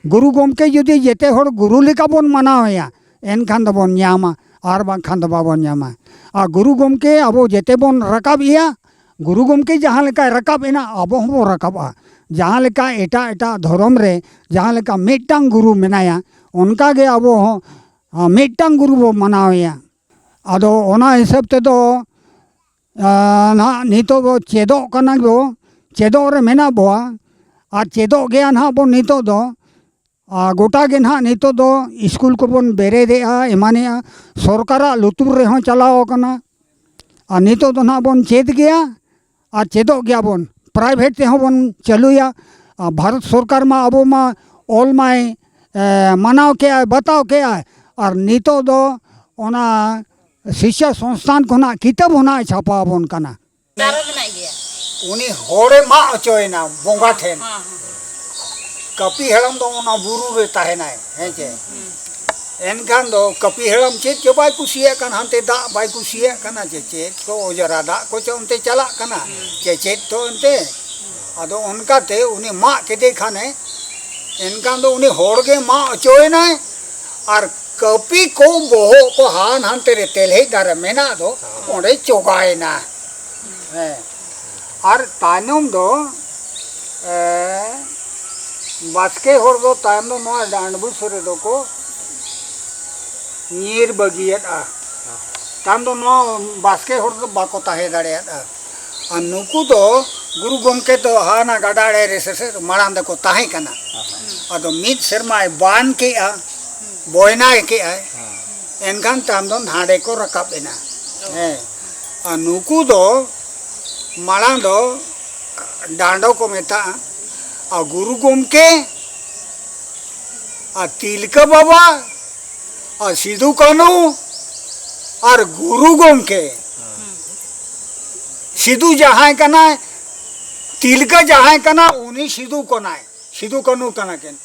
ᱜᱩᱨᱩ ᱜᱚᱢᱠᱮ ᱡᱩᱫᱤ ᱡᱮᱛᱮ ᱦᱚᱲ ᱜᱩᱨᱩ ᱞᱮᱠᱟ ᱵᱚᱱ ᱢᱟᱱᱟᱣᱮᱭᱟ, ᱮᱱᱠᱷᱟᱱ ᱫᱚᱵᱚᱱ ᱧᱟᱢᱟ, ᱟᱨ ᱵᱟᱝᱠᱷᱟᱱ ᱫᱚ ᱵᱟᱵᱚᱱ ᱧᱟᱢᱟ᱾ ᱟᱨ ᱜᱩᱨᱩ ᱜᱚᱢᱠᱮ ᱟᱵᱚ ᱡᱮᱛᱮ ᱵᱚᱱ ᱨᱟᱠᱟᱵ ᱮᱭᱟ, ᱜᱩᱨᱩ ᱜᱚᱢᱠᱮ ᱡᱟᱦᱟᱸ ᱞᱮᱠᱟᱭ ᱨᱟᱠᱟᱵ ᱮᱱᱟ, ᱟᱵᱚ ᱦᱚᱸᱵᱚᱱ ᱨᱟᱠᱟᱵᱼᱟ᱾ ᱡᱟᱦᱟᱸ ᱞᱮᱠᱟ ᱮᱴᱟᱜ ᱮᱴᱟᱜ ᱫᱷᱚᱨᱚᱢ ᱨᱮ ᱡᱟᱦᱟᱸ ᱞᱮᱠᱟ ᱢᱤᱫᱴᱟᱝ ᱜᱩᱨᱩ ᱢᱮᱱᱟᱭᱟ, ᱚᱱᱠᱟ ᱜᱮ ᱟᱵᱚ ᱦᱚᱸ, ᱟ, ᱢᱤᱫᱴᱟᱝ ᱜᱩᱨᱩ ᱵᱚ ᱢᱟᱱᱟᱣᱮᱭᱟ᱾ ᱟᱫᱚ ᱚᱱᱟ ᱦᱤᱥᱟᱹᱵ ᱛᱮᱫᱚ, ᱟ, ᱱᱟᱦᱟᱜ ᱱᱤᱛᱚᱜ ᱫᱚ ᱪᱮᱫᱚᱜ ᱠᱟᱱᱟ ᱵᱚ, ᱪᱮᱫᱚᱜ ᱨᱮ ᱢᱮᱱᱟᱜ ᱵᱚᱣᱟ᱾ ᱟᱨ ᱪᱮᱫᱚᱜ ᱜᱮᱭᱟ ᱱᱟᱦᱟᱜ ᱵᱚᱱ ᱱᱤᱛᱚᱜ ᱫᱚ᱾ ᱟᱨ ᱜᱚᱴᱟ ᱜᱮ ᱱᱟᱦᱟᱜ ᱱᱤᱛᱚᱜ ᱫᱚ ᱥᱠᱩᱞ ᱠᱚᱵᱚᱱ ᱵᱮᱨᱮᱫᱮᱜᱼᱟ, ᱮᱢᱟᱱᱮᱜᱼᱟ᱾ ᱥᱚᱨᱠᱟᱨᱟᱜ ᱞᱩᱛᱩᱨ ᱨᱮᱦᱚᱸ ᱪᱟᱞᱟᱣ ᱟᱠᱟᱱᱟ᱾ ᱟᱨ ᱱᱤᱛᱚᱜ ᱫᱚ ᱱᱟᱦᱟᱜ ᱵᱚᱱ ᱪᱮᱫ ᱜᱮᱭᱟ ᱟᱨ ᱪᱮᱫᱚᱜ ᱜᱮᱭᱟ ᱵᱚᱱ᱾ ᱯᱨᱟᱭᱵᱷᱮᱴ ᱛᱮᱦᱚᱸ ᱵᱚᱱ ᱪᱟᱹᱞᱩᱭᱟ᱾ ᱟᱨ ᱵᱷᱟᱨᱚᱛ ᱥᱚᱨᱠᱟᱨ ᱢᱟ ᱟᱵᱚ ᱢᱟ ᱚᱞ ᱢᱟᱭ, ᱮ, ᱢᱟᱱᱟᱣ ᱠᱮᱜᱼᱟᱭ, ᱵᱟᱛᱟᱣ ᱠᱮᱜᱼᱟᱭ᱾ ᱟᱨ ᱱᱤᱛᱚᱜ ᱫᱚ ᱚᱱᱟ ᱥᱤᱠᱠᱷᱟ ᱥᱚᱝᱥᱛᱷᱟᱱ ᱠᱷᱚᱱᱟᱜ ᱠᱤᱛᱟᱹᱵ ᱦᱚᱸ ᱱᱟᱦᱟᱜ ᱮ ᱪᱷᱟᱯᱟ ᱟᱵᱚᱱ ᱠᱟᱱᱟ᱾ ᱟᱨᱚ ᱢᱮᱱᱟᱜ ᱜᱮᱭᱟ᱾ ᱩᱱᱤ ᱦᱚᱲᱮ ᱢᱟᱜ ᱦᱚᱪᱚᱭᱮᱱᱟ ᱵᱚᱸᱜᱟ ᱴᱷᱮᱱ᱾ ᱦᱮᱸ, ᱦᱮᱸ᱾ ᱠᱟᱹᱯᱤ ᱦᱟᱲᱟᱢ ᱫᱚ ᱚᱱᱟ ᱵᱩᱨᱩ ᱨᱮ ᱛᱟᱦᱮᱱᱟᱭ, ᱦᱮᱸ ᱪᱮ? ᱦᱩᱸ᱾ ᱮᱱᱠᱷᱟᱱ ᱫᱚ ᱠᱟᱹᱯᱤ ᱦᱟᱲᱟᱢ ᱪᱮᱫ ᱪᱚ ᱵᱟᱭ ᱠᱩᱥᱤᱭᱟᱜ ᱠᱟᱱ, ᱦᱟᱱᱛᱮ ᱫᱟᱜ ᱵᱟᱭ ᱠᱩᱥᱤᱭᱟᱜ ᱠᱟᱱᱟ, ᱪᱮ ᱪᱮᱫ ᱠᱚ ᱚᱡᱽᱨᱟ ᱫᱟᱜ ᱠᱚ ᱪᱚ ᱚᱱᱛᱮ ᱪᱟᱞᱟᱜ ᱠᱟᱱᱟ, ᱦᱩᱸ᱾ ᱪᱮ ᱪᱮᱫ ᱛᱚ ᱚᱱᱛᱮ᱾ ᱟᱫᱚ ᱚᱱᱠᱟᱛᱮ ᱩᱱᱤ ᱢᱟᱜ ᱠᱮᱫᱮ ᱠᱷᱟᱱᱮ, ᱮᱱᱠᱷᱟᱱ ᱫᱚ ᱩᱱᱤ ᱦᱚᱲ ᱜᱮ ᱢᱟᱜ ᱦᱚᱪᱚᱭᱮᱱᱟᱭ, ᱟᱨ ᱠᱟᱹᱯᱤ ᱠᱚ ᱵᱚᱦᱚᱜ ᱠᱚ ᱦᱟᱱ ᱦᱟᱱᱛᱮ ᱨᱮ ᱛᱮᱞᱦᱮᱡ ᱫᱟᱨᱮ ᱢᱮᱱᱟᱜ ᱫᱚ, ᱚᱸᱰᱮ ᱪᱚᱜᱟᱭᱮᱱᱟ᱾ ᱦᱮᱸ᱾ ᱟᱨ ᱛᱟᱭᱱᱚᱢ ᱫᱚ, ᱮ, ᱵᱟᱥᱠᱮ ᱦᱚᱲ ᱫᱚ ᱛᱟᱭᱚᱢ ᱫᱚ ᱱᱚᱣᱟ ᱰᱟᱸᱰᱵᱩᱥ ᱨᱮᱫᱚ ᱠᱚ ᱧᱤᱨ ᱵᱟᱹᱜᱤᱭᱟᱫᱼᱟ᱾ ᱛᱟᱭᱚᱢ ᱫᱚ ᱱᱚᱣᱟ ᱵᱟᱥᱠᱮ ᱦᱚᱲ ᱫᱚ ᱵᱟᱠᱚ ᱛᱟᱦᱮᱸ ᱫᱟᱲᱮᱭᱟᱫᱼᱟ᱾ ᱟᱨ ᱱᱩᱠᱩ ᱫᱚ ᱜᱩᱨᱩ ᱜᱚᱢᱠᱮ ᱫᱚ ᱦᱟᱱᱟ ᱜᱟᱰᱟ ᱟᱲᱮ ᱨᱮ ᱥᱮ-, ᱥᱮ-, ᱢᱟᱲᱟᱝ ᱫᱚᱠᱚ ᱛᱟᱦᱮᱸ ᱠᱟᱱᱟ᱾ ᱟᱫᱚ ᱢᱤᱫ ᱥᱮᱨᱢᱟᱭ ᱵᱟᱱ ᱠᱮᱜᱼᱟ, ᱵᱚᱭᱱᱟᱭ ᱠᱮᱜᱼᱟᱭ, ᱮᱱᱠᱷᱟᱱ ᱛᱟᱭᱚᱢ ᱫᱚ ᱱᱟᱰᱮ ᱠᱚ ᱨᱟᱠᱟᱵ ᱮᱱᱟ᱾ ᱦᱮᱸ᱾ ᱟᱨ ᱱᱩᱠᱩ ᱫᱚ ᱢᱟᱲᱟᱝ ᱫᱚ ᱰᱟᱸᱰᱚ ᱠᱚ ᱢᱮᱛᱟᱜᱼᱟ, ᱟᱨ ᱜᱩᱨᱩ ᱜᱚᱢᱠᱮ, ᱟᱨ ᱛᱤᱞᱠᱟᱹ ᱵᱟᱵᱟ, ᱟᱨ ᱥᱤᱫᱩ ᱠᱟᱹᱱᱩ, ᱟᱨ ᱜᱩᱨᱩ ᱜᱚᱢᱠᱮ᱾ ᱥᱤᱫᱩ ᱡᱟᱦᱟᱸᱭ ᱠᱟᱱᱟᱭ, ᱛᱤᱞᱠᱟᱹ ᱡᱟᱦᱟᱸᱭ ᱠᱟᱱᱟ, ᱩᱱᱤ ᱥᱤᱫᱩ ᱠᱟᱱᱟᱭ, ᱥᱤᱫᱩ ᱠᱟᱹᱱᱩ ᱠᱟᱱᱟ ᱠᱤᱱ᱾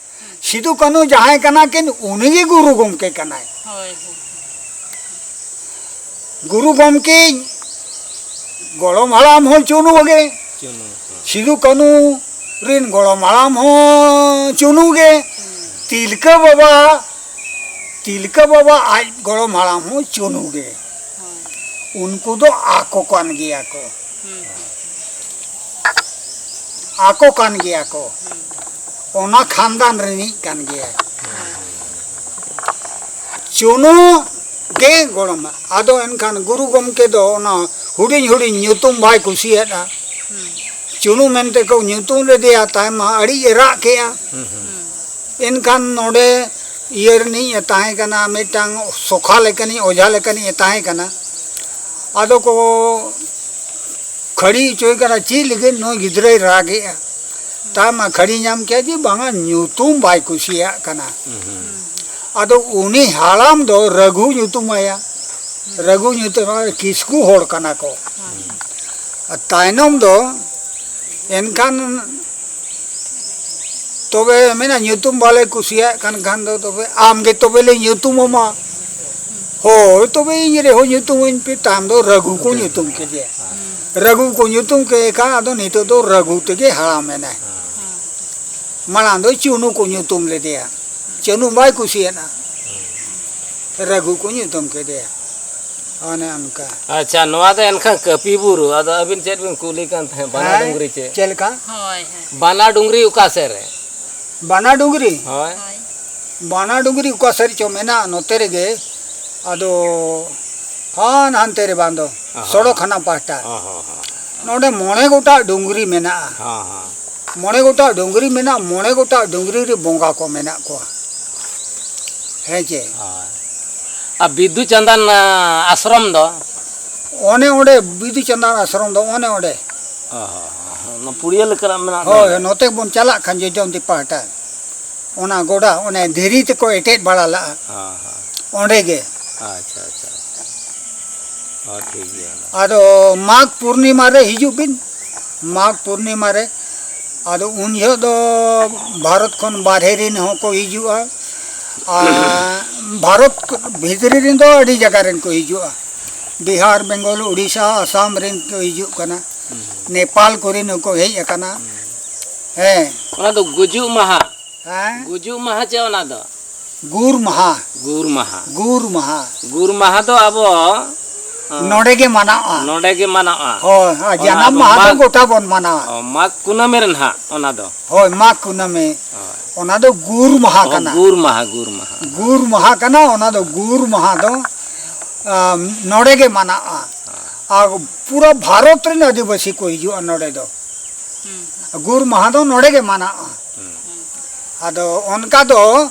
ᱥᱤᱫᱩ ᱠᱟᱹᱱᱦᱩ ᱡᱟᱦᱟᱸᱭ ᱠᱟᱱᱟ ᱠᱤᱱ, ᱩᱱᱤ ᱜᱮ ᱜᱩᱨᱩ ᱜᱚᱢᱠᱮ ᱠᱟᱱᱟᱭ᱾ ᱦᱳᱭ, ᱦᱳᱭ᱾ ᱜᱩᱨᱩ ᱜᱚᱢᱠᱮ ᱜᱚᱲᱚᱢ ᱦᱟᱲᱟᱢ ᱦᱚᱸ ᱪᱩᱱᱩ ᱜᱮ᱾ ᱪᱩᱱᱩ, ᱦᱮᱸ᱾ ᱥᱤᱫᱩ ᱠᱟᱹᱱᱦᱩ ᱨᱤᱱ ᱜᱚᱲᱚᱢ ᱦᱟᱲᱟᱢ ᱦᱚᱸ ᱪᱩᱱᱩ ᱜᱮ᱾ ᱛᱤᱞᱠᱟᱹ ᱵᱟᱵᱟ, ᱛᱤᱞᱠᱟᱹ ᱵᱟᱵᱟ ᱟᱡ ᱜᱚᱲᱚᱢ ᱦᱟᱲᱟᱢ ᱦᱚᱸ ᱪᱩᱱᱩ ᱜᱮ᱾ ᱦᱳᱭ᱾ ᱩᱱᱠᱩ ᱫᱚ ᱟᱠᱚ ᱠᱟᱱ ᱜᱮᱭᱟ ᱠᱚ᱾ ᱦᱩᱸ᱾ ᱟᱠᱚ ᱠᱟᱱ ᱜᱮᱭᱟ ᱠᱚ᱾ ᱦᱩᱸ᱾ ᱚᱱᱟ ᱠᱷᱟᱱᱫᱟᱱ ᱨᱤᱱᱤᱡ ᱠᱟᱱ ᱜᱮᱭᱟᱭ᱾ ᱦᱳᱭ᱾ ᱪᱩᱱᱩ ᱜᱮ ᱜᱚᱲᱚᱢᱟ᱾ ᱟᱫᱚ ᱮᱱᱠᱷᱟᱱ ᱜᱩᱨᱩ ᱜᱚᱢᱠᱮ ᱫᱚ ᱚᱱᱟ ᱦᱩᱰᱤᱧ ᱦᱩᱰᱤᱧ ᱧᱩᱛᱩᱢ ᱵᱟᱭ ᱠᱩᱥᱤᱭᱟᱫᱼᱟ᱾ ᱦᱩᱸ᱾ ᱪᱩᱱᱩ ᱢᱮᱱᱛᱮ ᱠᱚ ᱧᱩᱛᱩᱢ ᱞᱮᱫᱮᱭᱟ, ᱛᱟᱭᱚᱢ ᱢᱟ ᱟᱹᱰᱤ ᱮ ᱨᱟᱜ ᱠᱮᱜᱼᱟ᱾ ᱦᱩᱸ, ᱦᱩᱸ᱾ ᱦᱩᱸ᱾ ᱮᱱᱠᱷᱟᱱ ᱱᱚᱰᱮ ᱤᱭᱟᱹ ᱨᱤᱱᱤᱡ ᱮ ᱛᱟᱦᱮᱸ ᱠᱟᱱᱟ, ᱢᱤᱫᱴᱟᱝ ᱥᱚᱠᱷᱟ ᱞᱮᱠᱟᱱᱤᱡ, ᱚᱡᱷᱟ ᱞᱮᱠᱟᱱᱤᱡ ᱮ ᱛᱟᱦᱮᱸ ᱠᱟᱱᱟ᱾ ᱟᱫᱚ ᱠᱚ ᱠᱷᱟᱹᱲᱤ ᱦᱚᱪᱚᱭ ᱠᱟᱱᱟ, ᱪᱮᱫ ᱞᱟᱹᱜᱤᱫ ᱱᱩᱭ ᱜᱤᱫᱽᱨᱟᱹᱭ ᱨᱟᱜᱮᱜᱼᱟ? ᱛᱟᱭᱚᱢ ᱢᱟ ᱠᱷᱟᱹᱲᱤ ᱧᱟᱢ ᱠᱮᱫ ᱡᱮ ᱵᱟᱝᱟ, ᱧᱩᱛᱩᱢ ᱵᱟᱭ ᱠᱩᱥᱤᱭᱟᱜ ᱠᱟᱱᱟ᱾ ᱦᱩᱸ, ᱦᱩᱸ᱾ ᱟᱫᱚ ᱩᱱᱤ ᱦᱟᱲᱟᱢ ᱫᱚ ᱨᱟᱹᱜᱷᱩ ᱧᱩᱛᱩᱢ ᱟᱭᱟ᱾ ᱨᱟᱹᱜᱷᱩ ᱧᱩᱛᱩᱢ, ᱠᱤᱥᱠᱩ ᱦᱚᱲ ᱠᱟᱱᱟ ᱠᱚ᱾ ᱦᱩᱸ᱾ ᱟᱨ ᱛᱟᱭᱱᱚᱢ ᱫᱚ ᱮᱱᱠᱷᱟᱱ ᱛᱚᱵᱮ ᱢᱮᱱᱟ, ᱧᱩᱛᱩᱢ ᱵᱟᱞᱮ ᱠᱩᱥᱤᱭᱟᱜ ᱠᱟᱱ ᱠᱷᱟᱱ ᱫᱚ ᱛᱚᱵᱮ ᱟᱢ ᱜᱮ ᱛᱚᱵᱮ ᱞᱮ ᱧᱩᱛᱩᱢ ᱟᱢᱟ᱾ ᱦᱳᱭ, ᱛᱚᱵᱮ ᱤᱧ ᱨᱮᱦᱚᱸ ᱧᱩᱛᱩᱢᱟᱹᱧ ᱯᱮ᱾ ᱛᱟᱭᱚᱢ ᱫᱚ ᱨᱟᱹᱜᱷᱩ ᱠᱚ ᱧᱩᱛᱩᱢ ᱠᱮᱫᱮᱭᱟ᱾ ᱨᱟᱹᱜᱷᱩ ᱠᱚ ᱧᱩᱛᱩᱢ ᱠᱮᱫ ᱠᱷᱟᱱ ᱟᱫᱚ ᱱᱤᱛᱚᱜ ᱫᱚ ᱨᱟᱹᱜᱷᱩ ᱛᱮᱜᱮ ᱦᱟᱲᱟᱢ ᱮᱱᱟᱭ᱾ ᱢᱟᱲᱟᱝ ᱫᱚ ᱪᱩᱱᱩ ᱠᱚ ᱧᱩᱛᱩᱢ ᱞᱮᱫᱮᱭᱟ᱾ ᱪᱩᱱᱩ ᱵᱟᱭ ᱠᱩᱥᱤᱭᱟᱫᱼᱟ, ᱨᱟᱹᱜᱷᱩ ᱠᱚ ᱧᱩᱛᱩᱢ ᱠᱮᱫᱮᱭᱟ᱾ ᱚᱱᱮ ᱚᱱᱠᱟ᱾ ᱟᱪᱪᱷᱟ, ᱱᱚᱣᱟ ᱫᱚ ᱮᱱᱠᱷᱟᱱ ᱠᱟᱹᱯᱤ ᱵᱩᱨᱩ᱾ ᱟᱫᱚ ᱟᱹᱵᱤᱱ ᱪᱮᱫ ᱵᱤᱱ ᱠᱩᱞᱤ ᱠᱟᱱ ᱛᱟᱦᱮᱸᱫ, ᱵᱟᱱᱟ ᱦᱮᱸ? ᱰᱩᱝᱨᱤ ᱪᱮᱫ? ᱪᱮᱫ ᱞᱮᱠᱟ? ᱦᱳᱭ, ᱦᱳᱭ᱾ ᱵᱟᱱᱟ ᱰᱩᱝᱨᱤ ᱚᱠᱟ ᱥᱮᱫ ᱨᱮ? ᱵᱟᱱᱟ ᱰᱩᱝᱨᱤ? ᱦᱳᱭ᱾ ᱦᱳᱭ᱾ ᱵᱟᱱᱟ ᱰᱩᱝᱨᱤ ᱚᱠᱟ ᱥᱮᱫ ᱨᱮᱪᱚ ᱢᱮᱱᱟᱜᱼᱟ, ᱱᱚᱛᱮ ᱨᱮᱜᱮ᱾ ᱟᱫᱚ ᱦᱟᱱ ᱦᱟᱱᱛᱮ ᱨᱮ ᱵᱟᱝ ᱫᱚ, ᱚ ᱦᱚᱸ᱾ ᱥᱚᱲᱚᱠ ᱦᱟᱱᱟ ᱯᱟᱦᱴᱟ᱾ ᱚ ᱦᱚᱸ, ᱦᱚᱸ᱾ ᱱᱚᱰᱮ ᱢᱚᱬᱮ ᱜᱚᱴᱟᱝ ᱰᱩᱝᱨᱤ ᱢᱮᱱᱟᱜᱼᱟ᱾ ᱦᱚᱸ, ᱦᱚᱸ᱾ ᱢᱚᱬᱮ ᱜᱚᱴᱟᱝ ᱰᱩᱝᱨᱤ ᱢᱮᱱᱟᱜᱼᱟ, ᱢᱚᱬᱮ ᱜᱚᱴᱟᱝ ᱰᱩᱝᱨᱤ ᱨᱮ ᱵᱚᱸᱜᱟ ᱠᱚ ᱢᱮᱱᱟᱜ ᱠᱚᱣᱟ᱾ ᱦᱮᱸ ᱪᱮ? ᱦᱳᱭ᱾ ᱟᱨ ᱵᱤᱫᱩ ᱪᱟᱸᱫᱟᱱ, ᱟ, ᱟᱥᱨᱚᱢ ᱫᱚ? ᱚᱱᱮ ᱚᱸᱰᱮ ᱵᱤᱫᱩ ᱪᱟᱸᱫᱟᱱ ᱟᱥᱨᱚᱢ ᱫᱚ ᱚᱱᱮ ᱚᱸᱰᱮ᱾ ᱚ ᱦᱚᱸ, ᱦᱚᱸ, ᱦᱚᱸ᱾ ᱚᱱᱟ ᱯᱩᱲᱤᱭᱟᱹ ᱞᱮᱠᱟᱱᱟᱜ ᱢᱮᱱᱟᱜ ᱫᱚ ᱦᱳᱭ, ᱚᱸᱰᱮ? ᱱᱚᱛᱮ ᱵᱚᱱ ᱪᱟᱞᱟᱜ ᱠᱷᱟᱱ ᱡᱚᱡᱚᱢᱫᱤ ᱯᱟᱦᱴᱟ, ᱚᱱᱟ ᱜᱚᱰᱟ, ᱚᱱᱮ ᱫᱷᱤᱨᱤ ᱛᱮᱠᱚ ᱮᱴᱮᱫ ᱵᱟᱲᱟ ᱞᱟᱜᱼᱟ᱾ ᱦᱚᱸ, ᱦᱚᱸ᱾ ᱚᱸᱰᱮ ᱜᱮ᱾ ᱟᱪᱪᱷᱟ, ᱟᱪᱪᱷᱟ, ᱟᱪᱪᱷᱟ᱾ ᱦᱚᱸ, ᱴᱷᱤᱠ ᱜᱮᱭᱟ ᱚᱱᱟ᱾ ᱟᱫᱚ ᱢᱟᱜᱽ ᱯᱩᱨᱱᱤᱢᱟ ᱨᱮ ᱦᱤᱡᱩᱜ ᱵᱤᱱ᱾ ᱢᱟᱜᱽ ᱯᱩᱨᱱᱤᱢᱟ ᱨᱮ ᱟᱫᱚ ᱩᱱ ᱡᱚᱦᱚᱜ ᱫᱚ ᱵᱷᱟᱨᱚᱛ ᱠᱷᱚᱱ ᱵᱟᱨᱦᱮ ᱨᱮᱱ ᱦᱚᱸᱠᱚ ᱦᱤᱡᱩᱜᱼᱟ᱾ ᱟᱨ ᱵᱷᱟᱨᱚᱛ ᱵᱷᱤᱛᱨᱤ ᱨᱮᱱ ᱫᱚ ᱟᱹᱰᱤ ᱡᱟᱭᱜᱟ ᱨᱮᱱ ᱠᱚ ᱦᱤᱡᱩᱜᱼᱟ᱾ ᱵᱤᱦᱟᱨ, ᱵᱮᱝᱜᱚᱞ, ᱩᱲᱤᱥᱥᱟ, ᱟᱥᱟᱢ ᱨᱮᱱ ᱠᱚ ᱦᱤᱡᱩᱜ ᱠᱟᱱᱟ᱾ ᱱᱮᱯᱟᱞ ᱠᱚᱨᱮᱱ ᱦᱚᱸᱠᱚ ᱦᱮᱡ ᱟᱠᱟᱱᱟ᱾ ᱦᱮᱸ᱾ ᱚᱱᱟ ᱫᱚ ᱜᱩᱡᱩᱜ ᱢᱟᱦᱟ᱾ ᱦᱮᱸ᱾ ᱜᱩᱡᱩᱜ ᱢᱟᱦᱟ ᱪᱮ ᱚᱱᱟ ᱫᱚ? ᱜᱩᱨ ᱢᱟᱦᱟ᱾ ᱜᱩᱨ ᱢᱟᱦᱟ᱾ ᱜᱩᱨ ᱢᱟᱦᱟ᱾ ᱜᱩᱨ ᱢᱟᱦᱟ ᱫᱚ ᱟᱵᱚ, ᱚ, ᱱᱚᱰᱮ ᱜᱮ ᱢᱟᱱᱟᱣᱜᱼᱟ᱾ ᱱᱚᱰᱮ ᱜᱮ ᱢᱟᱱᱟᱣᱜᱼᱟ᱾ ᱦᱳᱭ, ᱟᱨ ᱚᱱᱟ ᱡᱟᱱᱟᱢ ᱟᱵᱚ ᱢᱟᱦᱟ ᱫᱚ ᱢᱟᱜᱽ, ᱜᱚᱴᱟ ᱵᱚᱱ ᱢᱟᱱᱟᱣᱟ᱾ ᱚ, ᱢᱟᱜᱽ ᱠᱩᱱᱟᱹᱢᱤ ᱨᱮ ᱱᱟᱦᱟᱜ ᱚᱱᱟ ᱫᱚ᱾ ᱦᱳᱭ, ᱢᱟᱜᱽ ᱠᱩᱱᱟᱹᱢᱤ᱾ ᱦᱳᱭ᱾ ᱚᱱᱟ ᱫᱚ ᱜᱩᱨ ᱢᱟᱦᱟ ᱚ, ᱠᱟᱱᱟ᱾ ᱜᱩᱨ ᱢᱟᱦᱟ, ᱜᱩᱨ ᱢᱟᱦᱟ᱾ ᱜᱩᱨ ᱢᱟᱦᱟ ᱠᱟᱱᱟ, ᱚᱱᱟ ᱫᱚ ᱜᱩᱨ ᱢᱟᱦᱟ ᱫᱚ, ᱟᱢ, ᱱᱚᱰᱮ ᱜᱮ ᱢᱟᱱᱟᱜᱼᱟ᱾ ᱦᱳᱭ᱾ ᱟᱨ ᱯᱩᱨᱟᱹ ᱵᱷᱟᱨᱚᱛ ᱨᱮᱱ ᱟᱹᱫᱤᱵᱟᱹᱥᱤ ᱠᱚ ᱦᱤᱡᱩᱜᱼᱟ ᱱᱚᱰᱮ ᱫᱚ᱾ ᱦᱩᱸ᱾ ᱜᱩᱨ ᱢᱟᱦᱟ ᱫᱚ ᱱᱚᱰᱮ ᱜᱮ ᱢᱟᱱᱟᱜᱼᱟ᱾ ᱦᱩᱸ᱾ ᱟᱫᱚ ᱚᱱᱠᱟ ᱫᱚ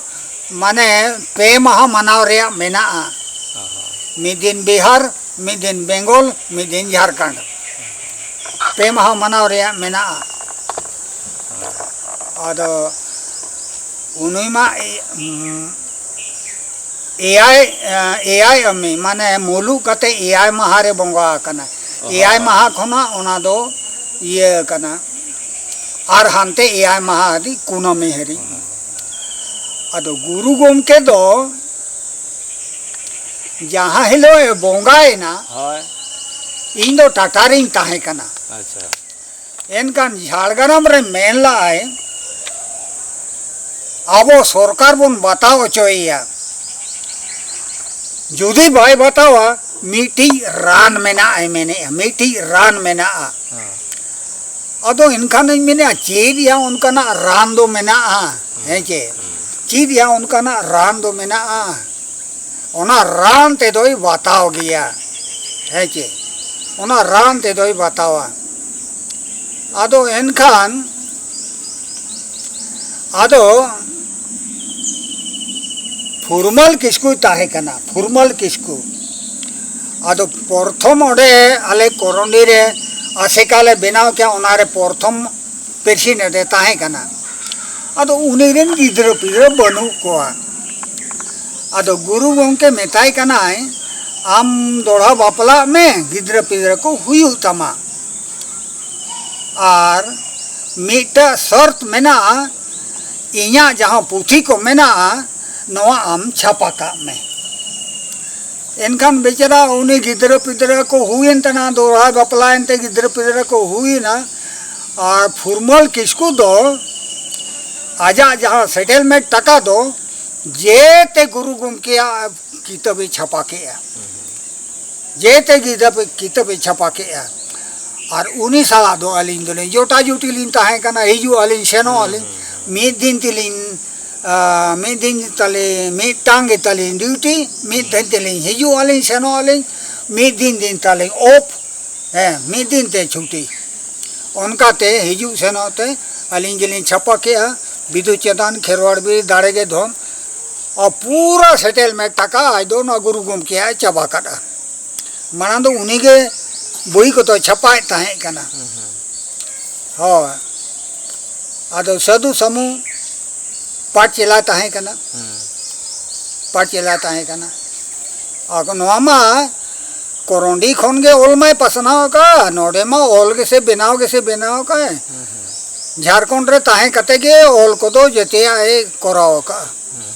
ᱢᱟᱱᱮ ᱯᱮ ᱢᱟᱦᱟ ᱢᱟᱱᱟᱣ ᱨᱮᱭᱟᱜ ᱢᱮᱱᱟᱜᱼᱟ᱾ ᱦᱚᱸ, ᱦᱚᱸ᱾ ᱢᱤᱫ ᱫᱤᱱ ᱵᱤᱦᱟᱨ, ᱢᱤᱫ ᱫᱤᱱ ᱵᱮᱝᱜᱚᱞ, ᱢᱤᱫ ᱫᱤᱱ ᱡᱷᱟᱲᱠᱷᱚᱸᱰ᱾ ᱯᱮ ᱢᱟᱦᱟ ᱢᱟᱱᱟᱣ ᱨᱮᱭᱟᱜ ᱢᱮᱱᱟᱜᱼᱟ᱾ ᱟᱫᱚ ᱩᱱᱤ ᱢᱟ ᱮ-, ᱩᱸ, ᱮᱭᱟᱭ, ᱮ, ᱮᱭᱟᱭ ᱟᱢᱤ, ᱢᱟᱱᱮ ᱢᱩᱞᱩᱜ ᱠᱟᱛᱮ ᱮᱭᱟᱭ ᱢᱟᱦᱟ ᱨᱮ ᱵᱚᱸᱜᱟ ᱟᱠᱟᱱᱟ᱾ ᱚ, ᱮᱭᱟᱭ ᱦᱚᱸ, ᱢᱟᱦᱟ ᱦᱚᱸ᱾ ᱠᱷᱚᱱᱟᱜ ᱚᱱᱟ ᱫᱚ ᱤᱭᱟᱹ ᱠᱟᱱᱟ᱾ ᱟᱨ ᱦᱟᱱᱛᱮ ᱮᱭᱟᱭ ᱢᱟᱦᱟ ᱦᱟᱹᱵᱤᱡ ᱠᱩᱱᱟᱹᱢᱤ ᱦᱟᱹᱨᱤᱡ᱾ ᱠᱩᱱᱟᱹᱢᱤ᱾ ᱟᱫᱚ ᱜᱩᱨᱩ ᱜᱚᱢᱠᱮ ᱫᱚ ᱡᱟᱦᱟᱸ ᱦᱤᱞᱳᱜ ᱮ ᱵᱚᱸᱜᱟᱭᱮᱱᱟ, ᱦᱳᱭ᱾ ᱤᱧ ᱫᱚ ᱴᱟᱴᱟ ᱨᱤᱧ ᱛᱟᱦᱮᱸ ᱠᱟᱱᱟ᱾ ᱟᱪᱪᱷᱟ᱾ ᱮᱱᱠᱷᱟᱱ ᱡᱷᱟᱲᱜᱨᱟᱢ ᱨᱮ ᱢᱮᱱ ᱞᱟᱜᱼᱟᱭ, ᱟᱵᱚ ᱥᱚᱨᱠᱟᱨ ᱵᱚᱱ ᱵᱟᱛᱟᱣ ᱦᱚᱪᱚᱭᱮᱭᱟ᱾ ᱡᱩᱫᱤ ᱵᱟᱭ ᱵᱟᱛᱟᱣᱟ, ᱢᱤᱫᱴᱤᱡ ᱨᱟᱱ ᱢᱮᱱᱟᱜᱼᱟ, ᱢᱮᱱᱮᱫᱼᱟ, ᱢᱤᱫᱴᱤᱡ ᱨᱟᱱ ᱢᱮᱱᱟᱜᱼᱟ᱾ ᱦᱮᱸ᱾ ᱟᱫᱚ ᱮᱱᱠᱷᱟᱱ ᱤᱧ ᱢᱮᱱᱮᱫᱼᱟ, ᱪᱮᱫ ᱭᱟ ᱚᱱᱠᱟᱱᱟᱜ ᱨᱟᱱ ᱫᱚ ᱢᱮᱱᱟᱜᱼᱟ? ᱦᱮᱸ ᱪᱮ? ᱦᱮᱸ᱾ ᱪᱮᱫ ᱭᱟ ᱚᱱᱠᱟᱱᱟᱜ ᱨᱟᱱ ᱫᱚ ᱢᱮᱱᱟᱜᱼᱟ? ᱚᱱᱟ ᱨᱟᱱ ᱛᱮᱫᱚᱭ ᱵᱟᱛᱟᱣ ᱜᱮᱭᱟ᱾ ᱦᱮᱸ ᱪᱮ? ᱚᱱᱟ ᱨᱟᱱ ᱛᱮᱫᱚᱭ ᱵᱟᱛᱟᱣᱟ᱾ ᱟᱫᱚ ᱮᱱᱠᱷᱟᱱ, ᱟᱫᱚ ᱯᱷᱩᱨᱢᱟᱞ ᱠᱤᱥᱠᱩᱭ ᱛᱟᱦᱮᱸ ᱠᱟᱱᱟ, ᱯᱷᱩᱨᱢᱟᱞ ᱠᱤᱥᱠᱩ᱾ ᱟᱫᱚ ᱯᱨᱚᱛᱷᱚᱢ ᱚᱸᱰᱮ ᱟᱞᱮ ᱠᱚᱨᱚᱱᱰᱤ ᱨᱮ ᱟᱥᱮᱠᱟ ᱞᱮ ᱵᱮᱱᱟᱣ ᱠᱮᱫᱼᱟ, ᱚᱱᱟ ᱨᱮ ᱯᱨᱚᱛᱷᱚᱢ president ᱮ ᱛᱟᱦᱮᱸ ᱠᱟᱱᱟ᱾ ᱟᱫᱚ ᱩᱱᱤ ᱨᱮᱱ ᱜᱤᱫᱽᱨᱟᱹ ᱯᱤᱫᱽᱨᱟᱹ ᱵᱟᱹᱱᱩᱜ ᱠᱚᱣᱟ᱾ ᱟᱫᱚ ᱜᱩᱨᱩ ᱜᱚᱢᱠᱮ ᱢᱮᱛᱟᱭ ᱠᱟᱱᱟᱭ, "ᱟᱢ ᱫᱚᱲᱦᱟ ᱵᱟᱯᱞᱟᱜ ᱢᱮ, ᱜᱤᱫᱽᱨᱟᱹ ᱯᱤᱫᱽᱨᱟᱹ ᱠᱚ ᱦᱩᱭᱩᱜ ᱛᱟᱢᱟ, ᱟᱨ ᱢᱤᱫᱴᱟᱜ ᱥᱚᱨᱛ ᱢᱮᱱᱟᱜᱼᱟ, ᱤᱧᱟᱹᱜ ᱡᱟᱦᱟᱸ ᱯᱩᱛᱷᱤ ᱠᱚ ᱢᱮᱱᱟᱜᱼᱟ, ᱱᱚᱣᱟ ᱟᱢ ᱪᱷᱟᱯᱟ ᱠᱟᱜ ᱢᱮ᱾ ᱮᱱᱠᱷᱟᱱ ᱵᱮᱪᱟᱨᱟ ᱩᱱᱤ ᱜᱤᱫᱽᱨᱟᱹ ᱯᱤᱫᱽᱨᱟᱹ ᱠᱚ ᱦᱩᱭᱮᱱ ᱛᱟᱭᱟ, ᱫᱚᱦᱲᱟ ᱵᱟᱯᱞᱟᱭᱮᱱ ᱛᱮ ᱜᱤᱫᱽᱨᱟᱹ ᱯᱤᱫᱽᱨᱟᱹ ᱠᱚ ᱦᱩᱭᱮᱱᱟ, ᱟᱨ ᱯᱷᱩᱨᱢᱚᱞ ᱠᱤᱥᱠᱩ ᱫᱚ ᱟᱡᱟᱜ ᱡᱟᱦᱟᱸ ᱥᱮᱴᱮᱞᱢᱮᱱᱴ ᱴᱟᱠᱟ ᱫᱚ ᱡᱮᱛᱮ ᱜᱩᱨᱩ ᱜᱚᱢᱠᱮᱭᱟᱜ ᱠᱤᱛᱟᱹᱵᱮ ᱪᱷᱟᱯᱟ ᱠᱮᱜᱼᱟ, ᱡᱮᱛᱮ ᱜᱤᱫᱟᱹᱵ ᱠᱤᱛᱟᱹᱵᱮ ᱪᱷᱟᱯᱟ ᱠᱮᱜᱼᱟ᱾ ᱟᱨ ᱩᱱᱤ ᱥᱟᱞᱟᱜ ᱫᱚ ᱟᱹᱞᱤᱧ ᱫᱚᱞᱤᱧ ᱡᱚᱴᱟᱡᱩᱴᱤ ᱞᱤᱧ ᱛᱟᱦᱮᱸ ᱠᱟᱱᱟ, ᱦᱤᱡᱩᱜ ᱟᱹᱞᱤᱧ ᱥᱮᱱᱚᱜ ᱟᱹᱞᱤᱧ᱾ ᱢᱤᱫ ᱫᱤᱱ ᱛᱮᱞᱤᱧ, ᱟᱸ, ᱢᱤᱫ ᱫᱤᱱ ᱛᱟᱞᱮ ᱢᱤᱫᱴᱟᱝ ᱜᱮ ᱛᱟᱞᱤᱧ ᱰᱤᱭᱩᱴᱤ, ᱢᱤᱫ ᱫᱤᱱ ᱛᱮᱞᱤᱧ ᱦᱤᱡᱩᱜ ᱟᱹᱞᱤᱧ ᱥᱮᱱᱚᱜ ᱟᱹᱞᱤᱧ, ᱢᱤᱫ ᱫᱤᱱ ᱫᱤᱱ ᱛᱟᱞᱤᱧ ᱚᱯᱷ, ᱦᱮᱸ, ᱢᱤᱫ ᱫᱤᱱ ᱛᱮ ᱪᱷᱩᱴᱤ᱾ ᱚᱱᱠᱟᱛᱮ ᱦᱤᱡᱩᱜ ᱥᱮᱱᱚᱜ ᱛᱮ ᱟᱹᱞᱤᱧ ᱜᱮᱞᱤᱧ ᱪᱷᱟᱯᱟ ᱠᱮᱜᱼᱟ, ᱵᱤᱫᱩ ᱪᱟᱸᱫᱟᱱ ᱠᱷᱮᱨᱣᱟᱲ ᱵᱤᱨ ᱫᱟᱲᱮ ᱜᱮ ᱫᱷᱚᱱ᱾ ᱟᱨ ᱯᱩᱨᱟᱹ ᱥᱮᱴᱮᱞᱢᱮᱱᱴ ᱴᱟᱠᱟ ᱟᱡ ᱫᱚ ᱱᱚᱣᱟ ᱜᱩᱨᱩ ᱜᱚᱢᱠᱮᱭᱟᱜ ᱪᱟᱵᱟ ᱠᱟᱫᱼᱟ᱾ ᱢᱟᱲᱟᱝ ᱫᱚ ᱩᱱᱤ ᱜᱮ ᱵᱳᱭ ᱠᱚᱫᱚ ᱪᱷᱟᱯᱟᱭᱮᱫ ᱛᱟᱦᱮᱸ ᱠᱟᱱᱟ᱾ ᱦᱳᱭ᱾ ᱟᱫᱚ ᱥᱟᱹᱫᱷᱩ ᱥᱟᱢᱩ ᱯᱟᱴ ᱪᱮᱞᱟ ᱛᱟᱦᱮᱸ ᱠᱟᱱᱟ᱾ ᱯᱟᱴ ᱪᱮᱞᱟ ᱛᱟᱦᱮᱸ ᱠᱟᱱᱟ᱾ ᱟᱫᱚ ᱱᱚᱣᱟ ᱢᱟ ᱠᱚᱨᱚᱱᱰᱤ ᱠᱷᱚᱱ ᱜᱮ ᱚᱞ ᱢᱟᱭ ᱯᱟᱥᱱᱟᱣ ᱟᱠᱟᱫ᱾ ᱱᱚᱰᱮ ᱢᱟ ᱚᱞ ᱜᱮᱥᱮ ᱵᱮᱱᱟᱣ ᱜᱮᱥᱮ ᱵᱮᱱᱟᱣ ᱟᱠᱟᱫ᱾ ᱡᱷᱟᱲᱠᱷᱚᱸᱰ ᱨᱮ ᱛᱟᱦᱮᱸ ᱠᱟᱛᱮ ᱜᱮ ᱚᱞ ᱠᱚᱫᱚ ᱡᱮᱛᱮᱭᱟᱜ ᱮ ᱠᱚᱨᱟᱣ ᱟᱠᱟᱫᱼᱟ᱾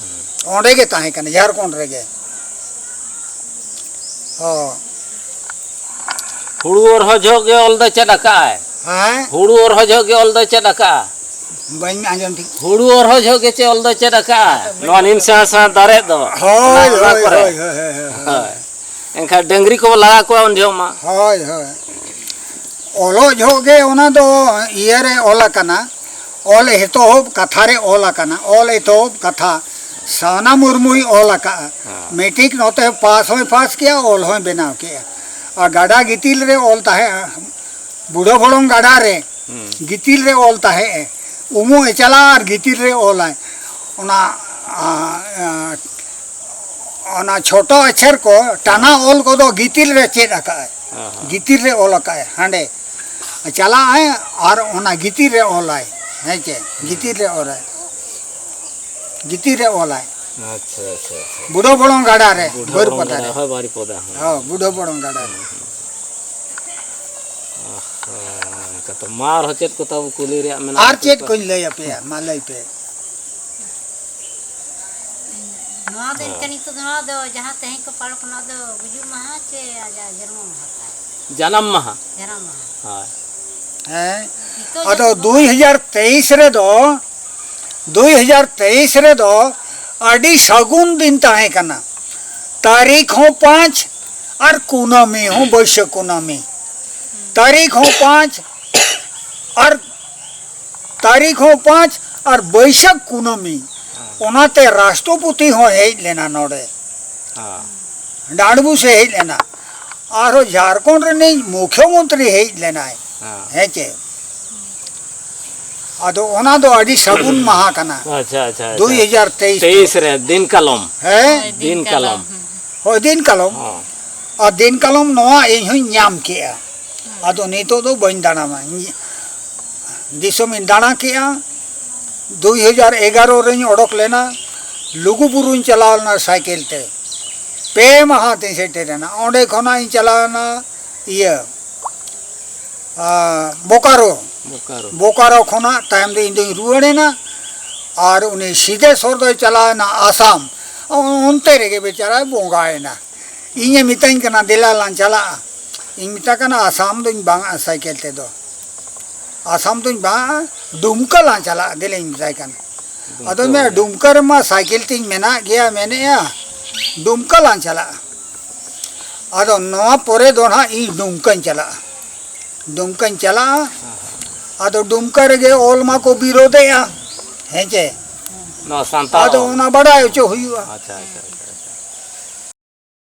ᱚᱸᱰᱮ ᱜᱮ ᱛᱟᱦᱮᱸ ᱠᱟᱱᱟ, ᱡᱷᱟᱲᱠᱷᱚᱸᱰ ᱨᱮᱜᱮ᱾ ᱦᱚᱸ᱾ ᱦᱩᱲᱩ ᱚᱨᱦᱚ ᱡᱚᱦᱚᱜ ᱜᱮ ᱚᱞ ᱫᱚ ᱪᱮᱫ ᱟᱠᱟᱫᱼᱟᱭ᱾ ᱦᱮᱸ? ᱦᱩᱲᱩ ᱚᱨᱦᱚ ᱡᱚᱦᱚᱜ ᱜᱮ ᱚᱞ ᱫᱚ ᱪᱮᱫ ᱟᱠᱟᱫᱼᱟ᱾ ᱵᱟᱹᱧ ᱟᱸᱡᱚᱢ ᱴᱷᱤᱠ᱾ ᱦᱩᱲᱩ ᱚᱨᱦᱚ ᱡᱚᱦᱚᱜ ᱜᱮ ᱪᱮᱫ ᱚᱞ ᱫᱚ ᱪᱮᱫ ᱟᱠᱟᱫᱼᱟ᱾ ᱱᱚᱣᱟ ᱱᱤᱢ ᱥᱮᱬᱟ ᱥᱮᱬᱟ ᱫᱟᱨᱮ ᱫᱚ᱾ ᱦᱳᱭ, ᱚᱱᱟ, ᱚᱱᱟ ᱦᱳᱭ, ᱠᱚᱨᱮ᱾ ᱦᱳᱭ, ᱦᱳᱭ, ᱦᱳᱭ, ᱦᱳᱭ᱾ ᱦᱳᱭ᱾ ᱮᱱᱠᱷᱟᱱ ᱰᱟᱹᱝᱨᱤ ᱠᱚᱵᱚ ᱞᱟᱜᱟ ᱠᱚᱣᱟ ᱩᱱ ᱡᱚᱦᱚᱜ ᱢᱟ᱾ ᱦᱳᱭ, ᱦᱳᱭ᱾ ᱚᱞᱚᱜ ᱡᱚᱦᱚᱜ ᱜᱮ ᱚᱱᱟ ᱫᱚ ᱤᱭᱟᱹᱨᱮ ᱚᱞ ᱟᱠᱟᱱᱟ, ᱚᱞ ᱮᱛᱚᱦᱚᱵ ᱠᱟᱛᱷᱟ ᱨᱮ ᱚᱞ ᱟᱠᱟᱱᱟ, ᱚᱞ ᱮᱛᱚᱦᱚᱵ ᱠᱟᱛᱷᱟ᱾ ᱥᱟᱣᱱᱟ ᱢᱩᱨᱢᱩᱭ ᱚᱞ ᱟᱠᱟᱫᱼᱟ᱾ ᱦᱮᱸ᱾ ᱢᱮᱴᱨᱤᱠ ᱱᱚᱛᱮ ᱯᱟᱥ ᱦᱚᱸᱭ ᱯᱟᱥ ᱠᱮᱜᱼᱟ, ᱚᱞ ᱦᱚᱸᱭ ᱵᱮᱱᱟᱣ ᱠᱮᱜᱼᱟ᱾ ᱟᱨ ᱜᱟᱰᱟ ᱜᱤᱛᱤᱞ ᱨᱮ ᱚᱞ ᱛᱟᱦᱮᱸᱜᱼᱟ, ᱵᱩᱰᱷᱟᱹ ᱵᱷᱚᱲᱚᱝ ᱜᱟᱰᱟ ᱨᱮ ᱦᱩᱸ᱾ ᱜᱤᱛᱤᱞ ᱨᱮ ᱚᱞ ᱛᱟᱦᱮᱸᱜᱼᱮ, ᱩᱢᱩᱜ ᱮ ᱪᱟᱞᱟᱜᱼᱟ ᱟᱨ ᱜᱤᱛᱤᱞ ᱨᱮ ᱚᱞᱟᱭ᱾ ᱚᱱᱟ, ᱟ, ᱟ, ᱚᱱᱟ ᱪᱷᱳᱴᱳ ᱟᱪᱷᱮᱨ ᱠᱚ, ᱴᱟᱱᱟ ᱚᱞ ᱠᱚᱫᱚ ᱜᱤᱛᱤᱞ ᱨᱮ ᱪᱮᱫ ᱟᱠᱟᱫᱼᱟᱭ, ᱦᱚᱸ, ᱦᱚᱸ᱾ ᱜᱤᱛᱤᱞ ᱨᱮ ᱚᱞ ᱟᱠᱟᱫᱼᱟᱭ᱾ ᱦᱟᱸᱰᱮ ᱪᱟᱞᱟᱜᱼᱟᱭ ᱟᱨ ᱚᱱᱟ ᱜᱤᱛᱤᱞ ᱨᱮ ᱚᱞᱟᱭ, ᱦᱮᱸ ᱪᱮ, ᱜᱤᱛᱤᱞ ᱨᱮ ᱚᱞᱟᱭ, ᱜᱤᱛᱤᱞ ᱨᱮ ᱚᱞᱟᱭ᱾ ᱟᱪᱪᱷᱟ, ᱟᱪᱪᱷᱟ, ᱟᱪᱪᱷᱟ᱾ ᱵᱩᱰᱷᱟᱹ ᱵᱚᱲᱚᱝ ᱜᱟᱰᱟ ᱨᱮ, ᱵᱩᱰᱷᱟᱹ ᱵᱟᱹᱨᱯᱟᱫᱟ ᱵᱚᱲᱚᱝ ᱨᱮ᱾ ᱜᱟᱰᱟ, ᱦᱳᱭ, ᱵᱟᱨᱤᱯᱚᱫᱟ, ᱦᱳᱭ᱾ ᱦᱚᱸ, ᱵᱩᱰᱷᱟᱹ ᱵᱚᱲᱚᱝ ᱜᱟᱰᱟ ᱨᱮ᱾ ᱚᱱᱠᱟ ᱛᱚ᱾ ᱢᱟ ᱟᱨᱦᱚᱸ ᱪᱮᱫ ᱠᱚ ᱛᱟᱵᱚ ᱠᱩᱞᱤ ᱨᱮᱭᱟᱜ ᱢᱮᱱᱟᱜᱼᱟ? ᱟᱨ ᱪᱮᱫ ᱠᱚᱧ ᱞᱟᱹᱭ ᱟᱯᱮᱭᱟ? ᱢᱟ ᱞᱟᱹᱭ ᱯᱮ᱾ ᱱᱚᱣᱟ ᱫᱚ ᱮᱱᱠᱷᱟᱱ ᱱᱤᱛᱚᱜ ᱫᱚ ᱱᱚᱣᱟ ᱫᱚ ᱡᱟᱦᱟᱸ ᱛᱮᱦᱮᱧ ᱠᱚ ᱯᱟᱨᱚᱢ ᱠᱟᱱᱟ, ᱚᱱᱟ ᱫᱚ ᱜᱩᱡᱩᱜ ᱢᱟᱦᱟ ᱪᱮ ᱟᱡᱟᱜ ᱡᱚᱱᱢᱚ ᱢᱟᱦᱟ ᱛᱟᱭ? ᱡᱟᱱᱟᱢ ᱢᱟᱦᱟ᱾ ᱡᱟᱱᱟᱢ ᱢᱟᱦᱟ᱾ ᱦᱳᱭ᱾ ᱦᱮᱸ᱾ ᱱᱤᱛᱚᱜ ᱟᱫᱚ ᱡᱚᱱᱢᱚ ᱫᱩᱭ ᱦᱟᱡᱟᱨ ᱛᱮᱭᱤᱥ ᱨᱮᱫᱚ, ᱫᱩᱭ ᱦᱟᱡᱟᱨ ᱛᱮᱭᱤᱥ ᱨᱮᱫᱚ ᱟᱹᱰᱤ ᱥᱟᱹᱜᱩᱱ ᱫᱤᱱ ᱛᱟᱦᱮᱸ ᱠᱟᱱᱟ᱾ ᱛᱟᱹᱨᱤᱠᱷ ᱦᱚᱸ ᱯᱟᱸᱪ ᱟᱨ ᱠᱩᱱᱟᱹᱢᱤ ᱦᱚᱸ ᱵᱟᱹᱭᱥᱟᱹᱠᱷ ᱠᱩᱱᱟᱹᱢᱤ᱾ ᱛᱟᱹᱨᱤᱠᱷ ᱦᱚᱸ ᱯᱟᱸᱪ ᱟᱨ ᱛᱟᱹᱨᱤᱠᱷ ᱦᱚᱸ ᱯᱟᱸᱪ ᱟᱨ ᱵᱟᱹᱭᱥᱟᱹᱠᱷ ᱠᱩᱱᱟᱹᱢᱤ᱾ ᱦᱮᱸ᱾ ᱚᱱᱟᱛᱮ ᱨᱟᱥᱴᱨᱚᱯᱚᱛᱤ ᱦᱚᱸ ᱦᱮᱡ ᱞᱮᱱᱟ ᱱᱚᱰᱮ᱾ ᱦᱮᱸ᱾ ᱰᱟᱸᱰᱵᱩᱥ ᱮ ᱦᱮᱡ ᱞᱮᱱᱟ᱾ ᱟᱨᱦᱚᱸ ᱡᱷᱟᱲᱠᱷᱚᱸᱰ ᱨᱤᱱᱤᱡ ᱢᱩᱠᱷᱭᱚᱢᱚᱱᱛᱨᱤ ᱦᱮᱡ ᱞᱮᱱᱟᱭ᱾ ᱦᱮᱸ᱾ ᱦᱮᱸ ᱪᱮ? ᱟᱫᱚ ᱚᱱᱟ ᱫᱚ ᱟᱹᱰᱤ ᱥᱟᱹᱜᱩᱱ ᱢᱟᱦᱟ ᱠᱟᱱᱟ᱾ ᱟᱪᱪᱷᱟ, ᱟᱪᱪᱷᱟ, ᱟᱪᱪᱷᱟ᱾ ᱫᱩᱭ ᱦᱟᱡᱟᱨ ᱛᱮᱭᱤᱥ ᱫᱚ᱾ ᱛᱮᱭᱤᱥ ᱨᱮ, ᱫᱤᱱ ᱠᱟᱞᱚᱢ᱾ ᱦᱮᱸ? ᱦᱳᱭ, ᱫᱤᱱ ᱫᱤᱱ ᱠᱟᱞᱚᱢ᱾ ᱠᱟᱞᱚᱢ᱾ ᱦᱚᱸ᱾ ᱦᱳᱭ, ᱫᱤᱱ ᱠᱟᱞᱚᱢ ᱱᱚᱣᱟ ᱤᱧ ᱦᱚᱸᱧ ᱧᱟᱢ ᱠᱮᱜᱼᱟ᱾ ᱟᱫᱚ ᱱᱤᱛᱚᱜ ᱫᱚ ᱵᱟᱹᱧ ᱫᱟᱬᱟᱱᱟ᱾ ᱤᱧ ᱫᱤᱥᱚᱢᱤᱧ ᱫᱟᱬᱟ ᱠᱮᱜᱼᱟ᱾ ᱫᱩᱭ ᱦᱟᱡᱟᱨ ᱮᱜᱟᱨᱚ ᱨᱮᱧ ᱚᱰᱚᱠ ᱞᱮᱱᱟ᱾ ᱞᱩᱜᱩᱵᱩᱨᱩᱧ ᱪᱟᱞᱟᱣ ᱞᱮᱱᱟ ᱥᱟᱭᱠᱮᱞ ᱛᱮ᱾ ᱯᱮ ᱢᱟᱦᱟ ᱛᱮᱧ ᱥᱮᱴᱮᱨᱮᱱᱟ᱾ ᱚᱸᱰᱮ ᱠᱷᱚᱱᱟᱜ ᱤᱧ ᱪᱟᱞᱟᱣᱮᱱᱟ ᱤᱭᱟᱹ, ᱟᱨ ᱵᱳᱠᱟᱨᱳ᱾ ᱵᱳᱠᱟᱨᱳ᱾ ᱵᱳᱠᱟᱨᱳ ᱠᱷᱚᱱᱟᱜ ᱛᱟᱭᱚᱢ ᱫᱚ ᱤᱧ ᱫᱚᱧ ᱨᱩᱣᱟᱹᱲᱮᱱᱟ᱾ ᱟᱨ ᱩᱱᱤ ᱥᱤᱫᱷᱮᱥᱚᱨ ᱫᱚᱭ ᱪᱟᱞᱟᱣᱮᱱᱟ ᱟᱥᱟᱢ᱾ ᱚᱱᱛᱮ ᱨᱮᱜᱮ ᱵᱮᱪᱟᱨᱟᱭ ᱵᱚᱸᱜᱟᱭᱮᱱᱟ᱾ ᱤᱧᱮ ᱢᱤᱛᱟᱹᱧ ᱠᱟᱱᱟ, "ᱫᱮᱞᱟ ᱞᱟᱝ ᱪᱟᱞᱟᱜᱼᱟ᱾" ᱤᱧ ᱢᱮᱛᱟ ᱠᱟᱱᱟ, "ᱟᱥᱟᱢ ᱫᱚᱧ ᱵᱟᱝᱟ ᱥᱟᱭᱠᱮᱞ ᱛᱮᱫᱚ, ᱟᱥᱟᱢ ᱫᱚᱧ ᱵᱟᱝᱟ, ᱰᱩᱢᱠᱟ ᱞᱟᱝ ᱪᱟᱞᱟᱜᱼᱟ, ᱫᱮᱞᱟᱧ ᱢᱮᱛᱟᱭ ᱠᱟᱱᱟ᱾" ᱰᱩᱢᱠᱟ ᱟᱫᱚ ᱢᱮᱱᱟ, ᱵᱚᱞᱮ᱾ "ᱰᱩᱢᱠᱟ ᱨᱮᱢᱟ ᱥᱟᱭᱠᱮᱞ ᱛᱤᱧ ᱢᱮᱱᱟᱜ ᱜᱮᱭᱟ, ᱢᱮᱱᱮᱜᱼᱟ, ᱰᱩᱢᱠᱟ ᱞᱟᱝ ᱪᱟᱞᱟᱜᱼᱟ᱾" ᱟᱫᱚ ᱱᱚᱣᱟ ᱯᱚᱨᱮ ᱫᱚ ᱱᱟᱦᱟᱜ ᱤᱧ ᱰᱩᱢᱠᱟᱧ ᱪᱟᱞᱟᱜᱼᱟ, ᱰᱩᱢᱠᱟᱧ ᱪᱟᱞᱟᱜᱼᱟ᱾ ᱟᱫᱚ ᱰᱩᱢᱠᱟ ᱨᱮᱜᱮ ᱚᱞ ᱢᱟᱠᱚ ᱵᱤᱨᱳᱫᱮᱜᱼᱟ, ᱦᱮᱸ ᱪᱮ? ᱱᱚᱣᱟ ᱥᱟᱱᱛᱟᱲ ᱟᱫᱚ ᱚᱞ᱾ ᱚᱱᱟ ᱵᱟᱰᱟᱭ ᱦᱚᱪᱚ ᱦᱩᱭᱩᱜᱼᱟ᱾ ᱟᱪᱪᱷᱟ, ᱟᱪᱪᱷᱟ, ᱟᱪᱪᱷᱟ᱾